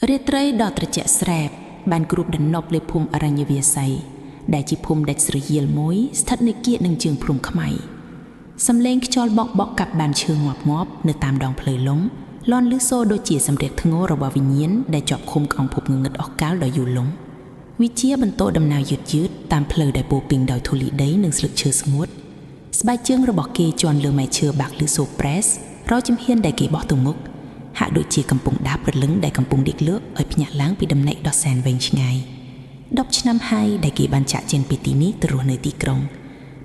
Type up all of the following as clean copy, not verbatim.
រាត្រីដ៏ត្រជាក់ស្រេបបានគ្របដណ្ដប់លើភូមិអរញ្ញវាសីដែលជាភូមិដាច់ស្រយាលមួយស្ថិតនៅគៀកនឹងជើងភ្នំខ្មៅសំឡេងខ្យល់បក់បក់កាប់ដើមឈើងាប់ងាប់នៅតាមដងផ្លូវលំលាន់ឮសូរដូចជាសម្រៀកធ្ងររបស់វិញ្ញាណដែលជាប់ឃុំក្នុងភពងងឹតអស់កាលដ៏យូរលង់វិជាបន្តដំណើរយឺតយឺតតាមផ្លូវដែលពោរពេញដោយធូលីដីនិងស្លឹកឈើស្ងួតស្បែកជើងរបស់គេជាន់លើមែកឈើបាក់ឬសូប្រេសរាល់ជំហានដែលគេបោះទៅមុខ ហាក់ដូចជាកំពុងដាបព្រលឹងដែលកំពុងដេកលក់ឲ្យភ្ញាក់ឡើងពីដំណេកដ៏សែនវែងឆ្ងាយ10ឆ្នាំហើយដែលគេបានចាក់ចេញពីទីនេះទៅរស់នៅទីក្រុង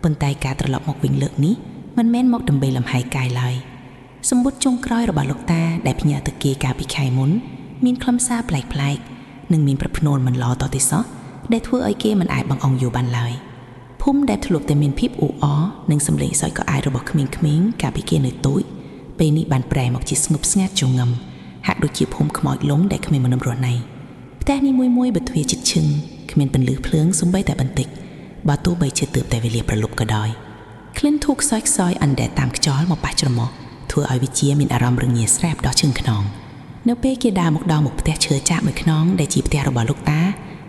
ប៉ុន្តែការត្រឡប់មកវិញលើកនេះមិនមែនមកដើម្បីលំហែកាយឡើយសម្បត្តិចុងក្រោយរបស់លោកតាដែលផ្ញើទៅគេកាលពីខែមុនមានខ្លឹមសារប្លែកៗនិងមានប្រផ្នូលមិនល្អតទៅសោះដែលធ្វើឲ្យគេមិនអាចបង្អង់យូរបានឡើយភូមិដែលធ្លាប់តែមានភាពអ៊ូអរនិងសម្លេងសើចក្អាយរបស់ក្មេងៗកាលពីគេនៅតូចពេលនេះបានប្រែមកជាស្ងប់ស្ងាត់ចងឹមហាក់ដូចជាភូមិខ្មោចលងដែលគ្មានមនុស្សរស់នៅផ្ទះនីមួយៗបើទ្វារជិតឈឹងគ្មានពន្លឺភ្លើងសំបីតែបន្តិចបើទោះបីជាទើបតែវេលាប្រលប់ក៏ដោយក្លិនធូបខ្សោយខ្សោយអណ្ដែតតាមខ្យល់មកប៉ះច្រមុះធ្វើឲ្យវិជាមានអារម្មណ៍រងាស្រែបដល់ជើងខ្នងនៅពេលគេដើរមកដល់មុខផ្ទះឈើចាក់មួយខ្នងដែលជាផ្ទះរបស់លោកតា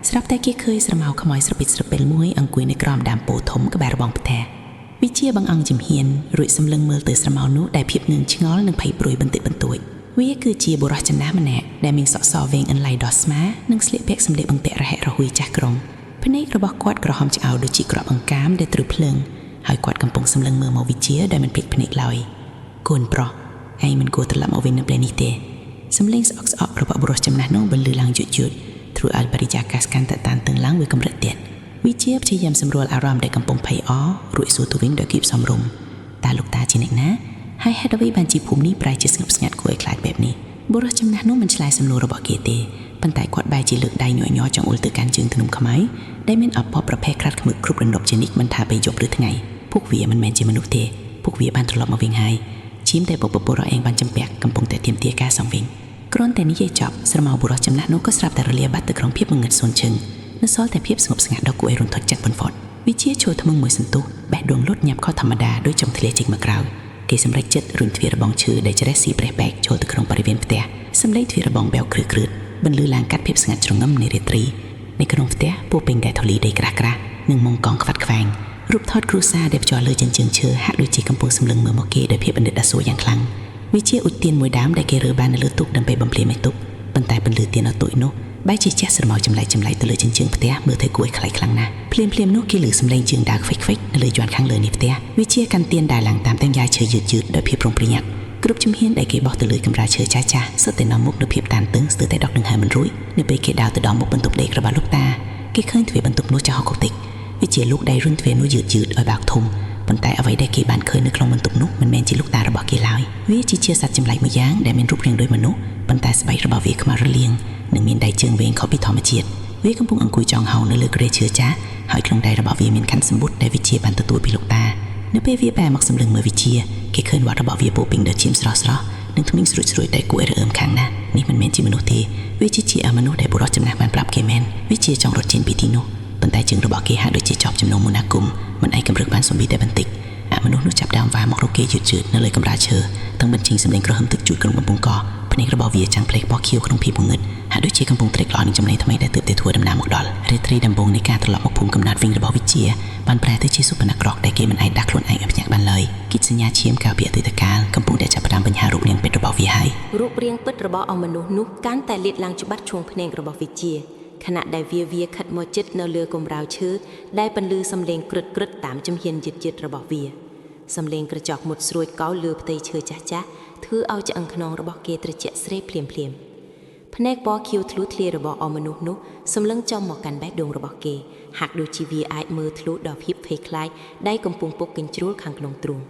ស្រាប់តែគេឃើញស្រមោលខ្មោចស្រពិចស្រពិលមួយអង្គុយនៅក្រោមដើមពោធិ៍ធំក្បែររបងផ្ទះវិជាបង្អង់ជំហានរួចសម្លឹងមើលទៅស្រមោលនោះដែលភាពងឿងឆ្ងល់និងភ័យព្រួយបន្តិចបន្តួចវាគឺជាបុរសចំណាស់ម្នាក់ដែលមានសក់សវែងអន្លៃដល់ស្មានិងស្លៀកពាក់សម្លៀកបំពាក់រហែករហួយចាស់ក្រុងភ្នែករបស់គាត់ក្រហមឆ្អៅដូចជាគ្រាប់អង្កាមដែលត្រូវភ្លើងហើយគាត់កំពុងសម្លឹងមើលមកវិជាដែលមិនភ្លេចភ្នែកឡើយកូនប្រុសឯងមិនគួរត្រឡប់មកវិញនៅពេលនេះទេសំឡេងស្អកស្អករបស់បុរសចំណាស់នោះបន្លឺឡើងយឺតយឺតធ្វើឲ្យបរិយាកាសកាន់តែតានតឹងឡើងមួយកម្រិតទៀតវិជាព្យាយាមសម្រួលអារម្មណ៍ដែលកំពុងភ័យអរួចសួរទៅវិញដោយគៀបសំរុំតើលោកតាជាអ្នកណាហើយហេតុអ្វីបានជាភូមិនេះប្រែជាស្ងប់ស្ងាត់គួរឲ្យខ្លាចបែបនេះបុរសចំណាស់នោះមិនឆ្លើយសំណួររបស់គេទេប៉ុន្តែគាត់បែរជាលើកដៃញ័រញ័រចង្អុលទៅកាន់ជើងធ្នំខ្មៅដែលមានអបបប្រភេទក្រាត់ខ្មឹកគ្រប់ដណ្ដប់ជានិច្ចមិនថាពេលយប់ឬថ្ងៃពួកវាមិនមែនជាមនុស្សទេពួកវាបានត្រឡប់មកវិញហើយឈាមដែលបុព្វបុរសឯងបានចម្ពាក់កំពុងតែទាមទារការសងវិញគ្រាន់តែនិយាយចប់ស្រមោលបុរសចំណាស់នោះក៏ស្រាប់តែរលាបាត់ទៅក្នុងភាពងងឹតសូន្យឈឹងនៅសល់តែភាពស្ងប់ស្ងាត់ដ៏គួរឲ្យរន្ធត់ចិត្តបំផុតវិជាឈរថ្មឹងមួយសន្ទុះបេះដូងលុតញាប់ខុសធម្មតាដូចចង់ធ្លាចេញមកក្រៅគេសម្រេចចិត្តរុញទ្វាររបងឈើដែលច្រេះស៊ីប្រេះបែកចូលទៅក្នុងបរិវេណផ្ទះសម្លេងទ្វាររបងបែវគ្រឿគ្រឿតបន្លឺឡើងកាត់ភាពស្ងាត់ជ្រងំនៃរាត្រីនៅក្នុងផ្ទះពោរពេញតែធូលីដីក្រាស់ក្រាស់និងមុងកង់ខ្វាត់ខ្វែងរូបថតគ្រួសារដែលភ្ជាប់លើជញ្ជើងឈើហាក់ដូចជាកំពុងសម្លឹងមើលមកគេដោយភាពអាណិតអាសូរយ៉ាងខ្លាំងវាជាឧទានមួយដើមដែលគេរើបាននៅលើទូកដើម្បីបំភ្លឺមេទុកប៉ុន្តែពន្លឺទៀនដ៏តូចនោះបែរជាជះស្រមោលចម្លែកចម្លែកទៅលើជញ្ជើងផ្ទះមើលទៅគួរឲ្យខ្លាចខ្លាំងណាស់ភ្លាមភ្លាមនោះគេឮសំឡេងជើងដើរខ្វិចខ្វិចនៅលើយន្តខាងលើនៃផ្ទះវាជាកាន់ទៀនដែលឡើងតាមទាំងយ៉ាយឈើយឺតយឺតដោយភាពប្រុងប្រយ័ត្នគ្រប់ជំហានដែលគេបោះទៅលើកម្រាលឈើចាស់ចាស់សុទ្ធតែនាំមុខនូវភាពតានតឹងស្ទើរតែដកដង្ហើមមិនរួចនៅពេលគេដើរទៅដល់មុខបន្ទប់ដេករបស់លោកតាគេឃើញទ្វារបន្ទប់នោះចោលកុកតិចវាជាលោកដែលរុញទ្វារនោះយឺតយឺតឲ្យបើកធំប៉ុន្តែអ្វីដែលគេបានឃើញនៅក្នុងបន្ទប់នោះមិនមែនជាលោកតារបស់គេឡើយវាជាជាសត្វចម្លែកមួយយ៉ាងដែលមានរូបរាងដូចមនុស្សប៉ុន្តែស្បែករបស់វាខ្មៅរលាងនិងមានដៃជើងវែងខុសពីធម្មជាតិវាកំពុងអង្គុយចងហោងនៅលើគ្រែឈើចាស់ហើយក្នុងដៃរបស់វាមានខាន់សម្ពុតដែលវិជាបានទទួលពីលោកតានៅពេលវាបែរមកសម្លឹងមើលវិជាគេឃើញវត្តរបស់វាពោរពេញដោយឈាមស្រស់ស្រស់និងធ្មេញស្រួចស្រួចតែគួរឲ្យរអើមខាងណាស់នេះមិនមែនជាមនុស្សទេវាជាជាមនុស្សដែលបុរសចំណាស់បានប្រាប់គេមែនវិជាចង់រត់ចេញពីទីនោះប៉ុន្តែជើងរបស់គេហាក់ដូចជាជាប់ចំណងមនាគមមិនអាចកម្រើកបានសំបីតែបន្តិចអមនុស្សនោះចាប់ដើមវ៉ាមករកគេយឺតយឺតនៅលើកម្រាលឈើទាំងបញ្ចេញសម្លេងក្រហមទឹកជូតក្នុងបំពង់កភ្នែករបស់វាចាំងផ្លេកពណ៌ខៀវក្នុងភាពងងឹតហាក់ដូចជាកំពុងត្រេកអរនឹងចំណេញថ្មីដែលទើបតែធ្វើដំណើរមកដល់រាត្រីដំបូងនៃការត្រឡប់មកភូមិកំណើតវិញរបស់វិជាបានប្រែទៅជាសុបនក្រកដែលគេមិនអាចដាក់ខ្លួនឯងឲ្យភ្ញាក់បានឡើយគិតសញ្ញាឈាមកាលពីអតីតកាលកំពុងតែចាប់ផ្ដើមបញ្ហារូបរាងពិតរបស់វាហើយ រូបរាងពិតរបស់អង្គមនុស្សនោះកាន់តែលាតឡើងច្បាស់ឈួងភ្នែករបស់វិជាខណៈដែលវាវាខិតមកជិតនៅលើកម្រាលឈើដែលពន្លឺសំឡេងក្រឹតក្រឹតតាមជំហានយឺតយឺតរបស់វាសំឡេងក្រចកមុតស្រួចកោលលើផ្ទៃឈើចាស់ចាស់ធ្វើឲ្យឆ្អឹងខ្នងរបស់គេត្រជាក់ស្រេបភ្លាមភ្លាមភ្នែកពណ៌ខៀវធ្លុះធ្លាយរបស់អង្គមនុស្សនោះសម្លឹងចំមកកាន់បេះដូងរបស់គេហាក់ដូចជាវាអាចមើលធ្លុះដល់ភាពភ័យខ្លាចដែលកំពុងពុកកញ្ជ្រោលខាងក្នុងទ្រូង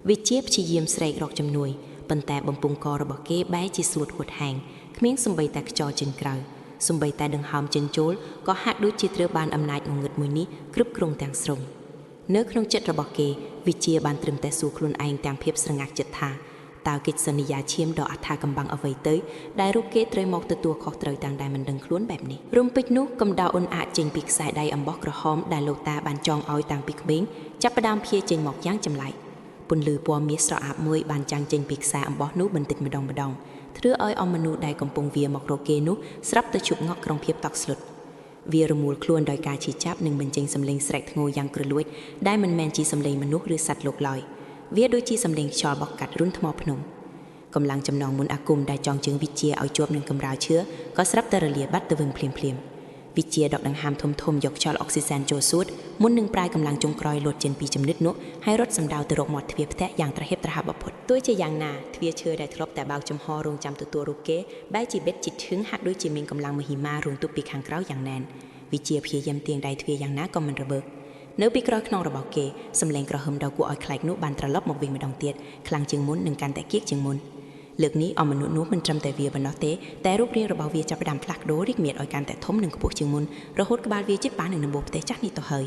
វិជាព្យាយាមស្រែករកជំនួយប៉ុន្តែបំពង់ករបស់គេបែរជាស្ងួតហួតហែងគ្មានសំបីតែខ្យល់ចេញក្រៅសំបីតែដង្ហើមចេញចូលក៏ហាក់ដូចជាត្រូវបានអំណាចងងឹតមួយនេះគ្រប់គ្រងទាំងស្រុងនៅក្នុងចិត្តរបស់គេវិជាបានត្រឹមតែសួរខ្លួនឯងទាំងភាពស្រងាក់ចិត្តថាតើកិច្ចសន្យាឈាមដ៏អត្ថាកំបាំងអ្វីទៅដែលរូបគេត្រូវមកទទួលខុសត្រូវទាំងដែលមិនដឹងខ្លួនបែបនេះរំពេចនោះកំដៅអ៊ុនអាចចេញពីខ្សែដៃអំបោះក្រហមដែលលោកតាបានចងឲ្យតាំងពីក្មេងចាប់ផ្ដើមភៀចេញមកយ៉ាងចម្លែកពន្លឺពណ៌មាសស្រអាប់មួយបានចាំងចេញពីខ្សែអំបោះនោះបន្តិចម្ដងម្ដង ធ្វើឲ្យអមនុស្សដែលកំពុងវាមករកគេនោះស្រាប់តែជប់ងក់ក្នុងភាពតក់ស្លុតវារមូលខ្លួនដោយការឈឺចាប់និងបញ្ចេញសម្លេងស្រែកធ្ងោយ៉ាងគ្រលួចដែលមិនមែនជាសម្លេងមនុស្សឬសត្វលោកឡើយវាដូចជាសម្លេងខ្យល់បក់កាត់រុនថ្មភ្នំកម្លាំងចំណងមុនអាគមដែលចងជើងវិជាឲ្យជាប់នឹងកម្រាលឈើក៏ស្រាប់តែរលាបាត់ទៅវិញភ្លាមៗវិជាដកដង្ហើមធំធំយកខ្យល់អុកស៊ីសែនចូលសួតមុននឹងប្រាយកម្លាំងចុងក្រោយលោតចេញពីចំណិតនោះហើយរត់សម្ដៅទៅរកមាត់ទ្វារផ្ទះយ៉ាងត្រហៀបត្រហាប់បំផុតទោះជាយ៉ាងណាទ្វារឈើដែលធ្លាប់តែបើកចំហរងចាំទទួលរូបគេបែរជាបិទជិតឈឹងហាក់ដូចជាមានកម្លាំងមហិមារងទប់ពីខាងក្រៅយ៉ាងណែនវិជាព្យាយាមទាញដៃទ្វារយ៉ាងណាក៏មិនរបើកនៅពីក្រោយខ្នងរបស់គេសម្លេងក្រហមដ៏គួរឲ្យខ្លាចនោះបានត្រឡប់មកវិញម្ដងទៀតខ្លាំងជាងមុននិងកាន់តែគៀកជាងមុនលើកនេះអមនុស្សនោះមិនត្រឹមតែវាប៉ុណ្ណោះទេតែរូបរាងរបស់វាចាប់ផ្ដើមផ្លាស់ប្ដូររីកមាឌឲ្យកាន់តែធំនិងខ្ពស់ជាងមុនរហូតក្បាលវាជិតបាននឹងដំបូលផ្ទះចាស់នេះទៅហើយ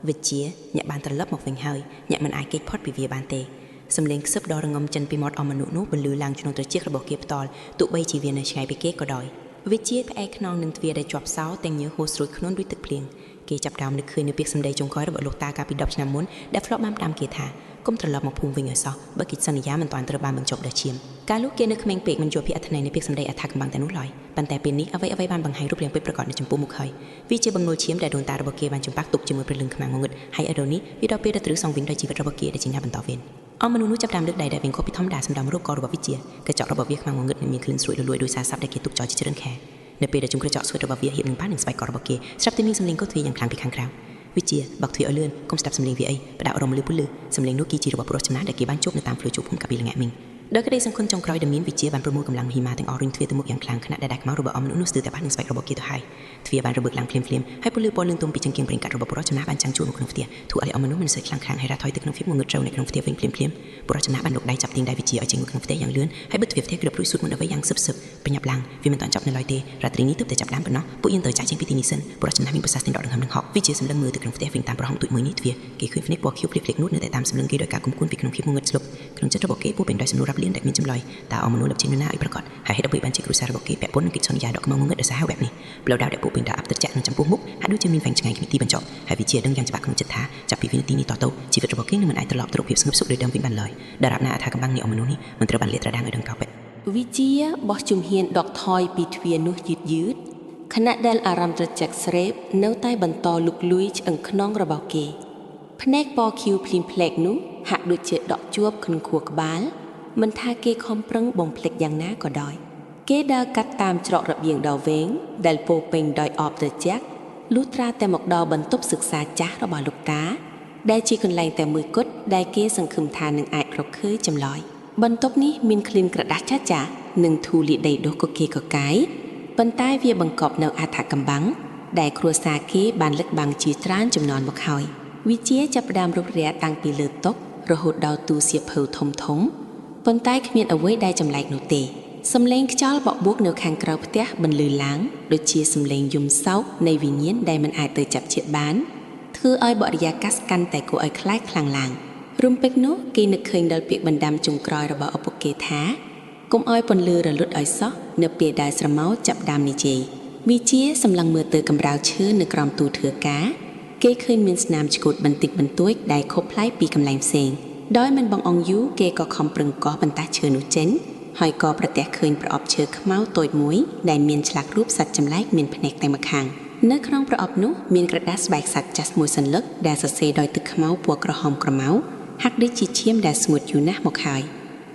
វិជាអ្នកបានត្រឡប់មកវិញហើយអ្នកមិនអាចគេចផុតពីវាបានទេសម្លេងខ្សឹបដ៏រងំចិនពីមាត់អមនុស្សនោះបន្លឺឡើងក្នុងត្រចៀករបស់គេផ្ទាល់ទោះបីជាវានៅឆ្ងាយពីគេក៏ដោយវិជាផ្អែកខ្នងនឹងទ្វារដែលជាប់សោទាំងញើសហូរស្រួយខ្លួនដូចទឹកភ្លៀងគេចាប់ដើមនឹកឃើញនៅពាក្យសម្ដីចុងក្រោយរបស់លោកតាកាលពី10ឆ្នាំមុនដែលធ្លាប់បានផ្ដាំគេថាកុំត្រឡប់មកភូមិវិញឲ្យសោះបើកិច្ចសន្យាមិនទាន់ត្រូវបានបញ្ចប់ដោយឈាមកាលនោះគេនៅក្មេងពេកមិនយល់ពីអត្ថន័យនៃពាក្យសម្ដីអថាកំបាំងតែនោះឡើយប៉ុន្តែពេលនេះអ្វីៗបានបង្ហាញរូបរាងពិតប្រាកដនៅចំពោះមុខហើយវាជាបំណុលឈាមដែលដូនតារបស់គេបានចម្បាក់ទុកជាមួយព្រលឹងខ្មាំងងងឹតហើយឥឡូវនេះវាដល់ពេលដែលត្រូវសងវិញដោយជីវិតរបស់គេដែលជាអ្នកបន្តវេនអមនុស្សនោះចាប់តាមលើកដៃដែលវិញខុសពីធម្មតាសម្ដៅរូបករបស់វិជាកញ្ចក់របស់វាខ្មាំងងងឹតនិងមានក្លិនស្រួយលលួយដោយសារសัพដែលគេទុកចោលជាច្រើនខែនៅពេលដែលជុំក្រចកស្វិតរបស់វាហៀបនឹងប៉ានឹងស្បែកករបស់គេស្រាប់តែមានសម្លេងកោទ្វារយ៉ាងខ្លាំងពីខាងក្រៅវិជាបើកទ្វារឲ្យលឿនកុំស្ដាប់សម្លេងវាអីផ្ដោតអារម្មណ៍លឺពន្លឺសម្លេងនោះគឺជារបស់ប្រុសចំណាស់ដែលគេបានជួបនៅតាមផ្លូវជួបភូមិកាពីលងាក់មីងដោយក្តីសង្ឃឹមចុងក្រោយដែលមានវិជាបានប្រមូលកម្លាំងមហិមាទាំងអស់រុញទ្វារទៅមុខយ៉ាងខ្លាំងខណៈដែលដៃខ្មៅរបស់អមនុស្សនោះស្ទើរតែបាននឹងស្បែករបស់គេទៅហើយទ្វារបានរបើកឡើងភ្លាមៗហើយពន្លឺពណ៌លឿងទុំពីចង្គៀងប្រេងកាត់របស់ប្រុសចំណាស់បានចាំងជួលមកក្នុងផ្ទះធ្វើឲ្យអមនុស្សមិនសូវខ្លាំងខ្លាំងហើយរ៉ាថយទៅក្នុងភាពងងឹតជ្រៅនៅក្នុងផ្ទះវិញភ្លាមៗប្រុសចំណាស់បានលុកដៃចាប់ទាញដៃវិជាឲ្យចេញមកក្នុងផ្ទះយ៉ាងលឿនហើយបិទទ្វារផ្ទះក្រឹបរួចស៊ូតមុនអ្វីយ៉ាងសឹបសឹបប្រញាប់ឡើងវាមិនទាន់ចប់នៅឡើយទេរាត្រីនេះទើបតែចាប់ដើមប៉ុណ្ណោះពួកយើងត្រូវចាក់ចេញពីទីនេះសិនប្រុសចំណាស់មានប្រសាសន៍ទាំងដកដង្ហើមនឹងហក់វិជាសម្លឹងមើលទៅក្នុងផ្ទះវិញតាមប្រហោងទូចមួយនេះទ្វារគេឃើញភ្នែកពណ៌ខៀវភ្លៀកៗនោះនៅតែតាមសម្លឹងគេដោយការគុំគួនពីក្នុងភាពងងឹតស្លុបក្នុងចិត្តរបស់គេពោពេញដោយសំណួររាប់លានដែលមានចម្លើយតើអមនុស្សលបជានរណាឲ្យប្រកាសហើយហេតុអ្វីបានជាគ្រួសាររបស់គេពាក់ព័ន្ធនឹងកិច្ចសន្យាដ៏ខ្មៅងងឹតដ៏សាហាវបែបនេះផ្លូវដាវដែលពួកពេញដោយអបត្រជាក់នឹងចំពោះមុខហាក់ដូចជាមានហ្វេងឆ្ងាយគ្មានទីបញ្ចប់ហើយវិជាដឹងយ៉ាងច្បាស់ក្នុងចិត្តថាចាប់ពីវិនាទីនេះតទៅជីវិតរបស់គេនឹងមិនអាចត្រឡប់ទៅរកភាពស្ងប់សុខដូចដើមវិញបានឡើយដរាបណាអថាកំបាំងនៃអមនុស្សនេះមិនត្រូវបានលាតត្រដាងឲ្យដឹងកោពិត វិជាបោះជំហានដកថយពីទ្វារនោះយឺតយឺតខណៈដែលអារម្មណ៍ត្រជាក់ស្រេបនៅតែបន្តលុកលុយឆ្អឹងខ្នងរបស់គេភ្នែកពណ៌ខៀវភ្លីងភ្លែកនោះហាក់ដូចជាដក់ជួបក្នុងខួរក្បាលមិនថាគេខំប្រឹងបំភ្លេចយ៉ាងណាក៏ដោយគេដើរកាត់តាមច្រករបៀងដ៏វែងដែលពោពេញដោយអបត្រជាក់លុះត្រាតែមកដល់បន្ទប់សិក្សាចាស់របស់លោកតាដែលជាកន្លែងតែមួយគត់ដែលគេសង្ឃឹមថានឹងអាចរកឃើញចម្លើយបន្ទប់នេះមានក្លិនក្រដាសចាស់ៗនិងធូលីដីដុះកកេកកាយប៉ុន្តែវាបង្កប់នៅអត្ថកំបាំងដែលគ្រួសារគេបានលិចបាំងជាច្រើនចំនួនមកហើយវិជាចាប់ផ្ដើមរុករះតាំងពីលើតុរហូតដល់ទូសៀវភៅធំធំប៉ុន្តែគ្មានអ្វីដែលចម្លែកនោះទេសំឡេងខ្យល់បក់បួកនៅខាងក្រៅផ្ទះបន្លឺឡើងដូចជាសំឡេងយំសោកនៃវិញ្ញាណដែលមិនអាចទៅចាប់ជាតិបានធ្វើឲ្យបរិយាកាសកាន់តែគួរឲ្យខ្លាចខ្លាំងឡើងរំពេចនោះគេនឹកឃើញដល់ពាក្យបណ្ដាំចុងក្រោយរបស់ឪពុកគេថាកុំឲ្យពន្លឺរលត់ឲ្យសោះនៅពេលដែលស្រមោលចាប់ដើមនិយាយវិជាសម្លឹងមើលទៅកម្រាលឈើនៅក្រោមទូធ្វើការគេឃើញមានស្នាមឆ្កួតបន្តិចបន្តួចដែលខុសប្លែកពីកន្លែងផ្សេងដោយមិនបងអងយូរគេក៏ខំប្រឹងកោះបន្តាស់ឈើនោះចេញហើយក៏ប្រទះឃើញប្រអប់ឈើខ្មៅតូចមួយដែលមានឆ្លាក់រូបសត្វចម្លែកមានភ្នែកតែម្ខាងនៅក្នុងប្រអប់នោះមានក្រដាសស្បែកសត្វចាស់មួយសន្លឹកដែលសរសេរដោយទឹកខ្មៅពណ៌ក្រហមក្រមៅហាក់ដូចជាឈាមដែលស្ងួតយូរណាស់មកហើយ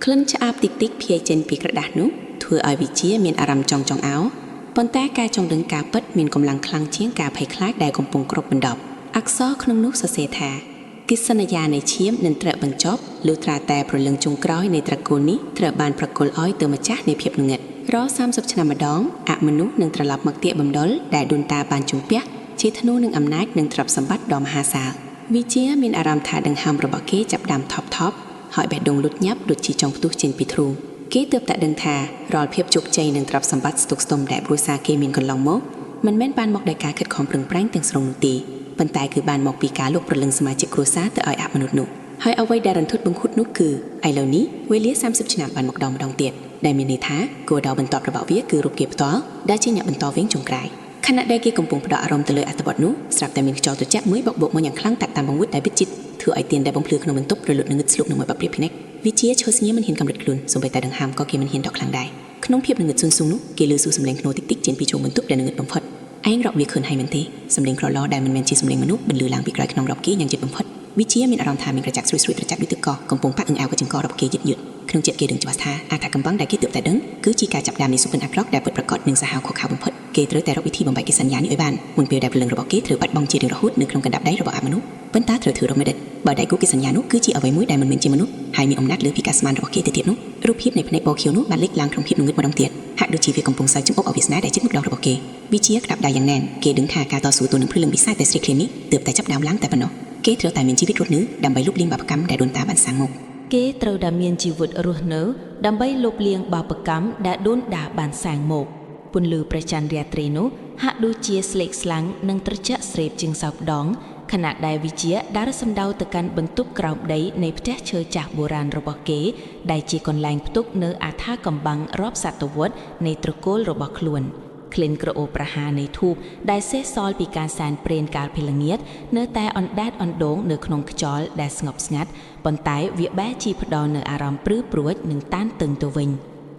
ក្លិនឆ្អាបតិចតិចភាយចេញពីក្រដាសនោះធ្វើឲ្យវិជាមានអារម្មណ៍ចង់ចង្អោរប៉ុន្តែការចង់ដឹងការពិតមានកម្លាំងខ្លាំងជាងការភ័យខ្លាចដែលកំពុងគ្របដណ្ដប់អក្សរក្នុងនោះសរសេរថាកិច្ចសន្យានៃឈាមនឹងត្រូវបញ្ចប់លុះត្រាតែព្រលឹងចុងក្រោយនៃត្រកូលនេះត្រូវបានប្រគល់ឲ្យទៅម្ចាស់នៃភាពងងឹតរាល់30ឆ្នាំម្ដងអមនុស្សនឹងត្រឡប់មកទាកបំដុលដែលដូនតាបានជំពាក់ជាធ្នូនឹងអំណាចនិងទ្រព្យសម្បត្តិដ៏មហាសាលវិជាមានអារម្មណ៍ថាដង្ហើមរបស់គេចាប់ដើមថប់ថប់ហើយបេះដូងលុតញាប់ដូចជាចង់ផ្ទុះចេញពីទ្រូងគេទើបតែដឹងថារាល់ភាពជោគជ័យនិងទ្រព្យសម្បត្តិស្ទុកស្ទុំដែលគ្រួសារគេមានកន្លងមកមិនមែនបានមកដោយការខិតខំប្រឹងប្រែងទាំងស្រុងនោះទេប៉ុន្តែគឺបានមកពីការលុបព្រលឹងសមាជិកគ្រួសារទៅឲ្យអមនុស្សនោះហើយអ្វីដែលរន្ធត់បង្ខូចនោះគឺឥឡូវនេះវេលា30ឆ្នាំបានមកដល់ម្ដងទៀតដែលមានន័យថាគោលដៅបន្ទាប់របស់វាគឺរូបគេផ្ទាល់ដែលជាអ្នកបន្តវេនចុងក្រោយខណៈដែលគេកំពុងផ្ដោតអារម្មណ៍ទៅលើអត្ថបទនោះស្រាប់តែមានខ្យល់ត្រជាក់មួយបក់បោកមកយ៉ាងខ្លាំងតាក់តាមបង្វូចដែលវិចិត្រធ្វើឲ្យទៀនដែលបំភ្លឺក្នុងបន្ទប់រលត់នឹងងឹតស្លុកនឹងមួយបាព្រាភ្នែកវិជាឈើស្ងៀមមិនហ៊ានកម្រិតខ្លួនសូម្បីតែដង្ហើមក៏គេមិនហ៊ានដកខ្លាំងដែរ ក្នុងភាពងងឹតស៊ុនស៊ុងនោះគេលឺស៊ូសំឡេងខ្នោតិចតិចចេញពីជ្រុងបន្ទប់ដែលងងឹតបំផុតឯងរកវាឃើញហើយមែនទេសំឡេងក្រឡដែលមិនមែនជាសំឡេងមនុស្សបន្លឺឡើងពីក្រោយខ្នងរបស់គេយ៉ាងជិតបំផុតវិជាមានអារម្មណ៍ថាមានក្រចាក់ស្រួយស្រួយត្រជាក់ដូចទឹកកកកំពុងប៉ាក់អឹងអៅកចង្ករបស់គេយឺតយឺតក្នុងចិត្តគេដឹងច្បាស់ថាអាថ៌កំបាំងដែលគេទើបតែដឹងគឺជាការចាប់ផ្ដើមនៃសុបិនអាក្រក់ដែលពិតប្រាកដនិងសាហាវឃោរឃៅបំផុតគេត្រូវតែរកវិធីបំបែកកិច្ចសន្យានេះឲ្យបានមុនពេលដែលព្រលឹងរបស់គេត្រូវបាត់បង់ជារៀងរហូតនៅក្នុងកណ្ដាប់ដៃរបស់អមនុស្សប៉ុន្តែត្រូវធ្វើរមិដិតបើដៃគូកិច្ចសន្យានោះគឺជាអ្វីមួយដែលមិនមែនជាមនុស្សហើយមានអំណាចលើពីការស្មានរបស់គេទៅទៀតនោះរូបភាពនៃភ្នែកបខៀវនោះបានលេចឡើងក្នុងភាពងងឹតម្ដងទៀតហាក់ដូចជាវាកំពុងសើចចំអកអវាសនាដែលជិតមុខដល់របស់គេវិជាក្តាប់ដៃយ៉ាងណែនគេដឹងថាការតស៊ូទល់នឹងព្រលឹងវិសាចតែស្រីឃ្លាននេះទើបតែចាប់ផ្ដើមឡើងតែប៉ុណ្ណោះគេត្រូវតែមានជីវិតរស់នៅដើម្បីលុបលាងបាបកម្មដែលដូនតាបានសាងមក គេត្រូវតែមានជីវិតរស់នៅដើម្បីលុបលាងបាបកម្មដែលដូនតាបានសាងមកពន្លឺព្រះច័ន្ទរាត្រីនោះហាក់ដូចជាស្លេកស្លាំងនិងត្រជាក់ស្រេបជាងសោកដងខណៈដែលវិជាដើរសំដៅទៅកាន់បន្ទប់ក្រោមដីនៃផ្ទះឈើចាស់បុរាណរបស់គេ ដែលជាកន្លែងផ្ទុកនៅអាថាកំបាំងរាប់សតវត្សនៃត្រកូលរបស់ខ្លួនក្លិនក្រអូបប្រហារនៃធូបដែលសេសសល់ពីការសែនព្រេនកាលពីល្ងាចនៅតែអណ្ដែតអណ្ដូងនៅក្នុងខ្យល់ដែលស្ងប់ស្ងាត់ប៉ុន្តែវាបែរជាផ្ដល់នូវអារម្មណ៍ព្រឺព្រួចនិងតានតឹងទៅវិញ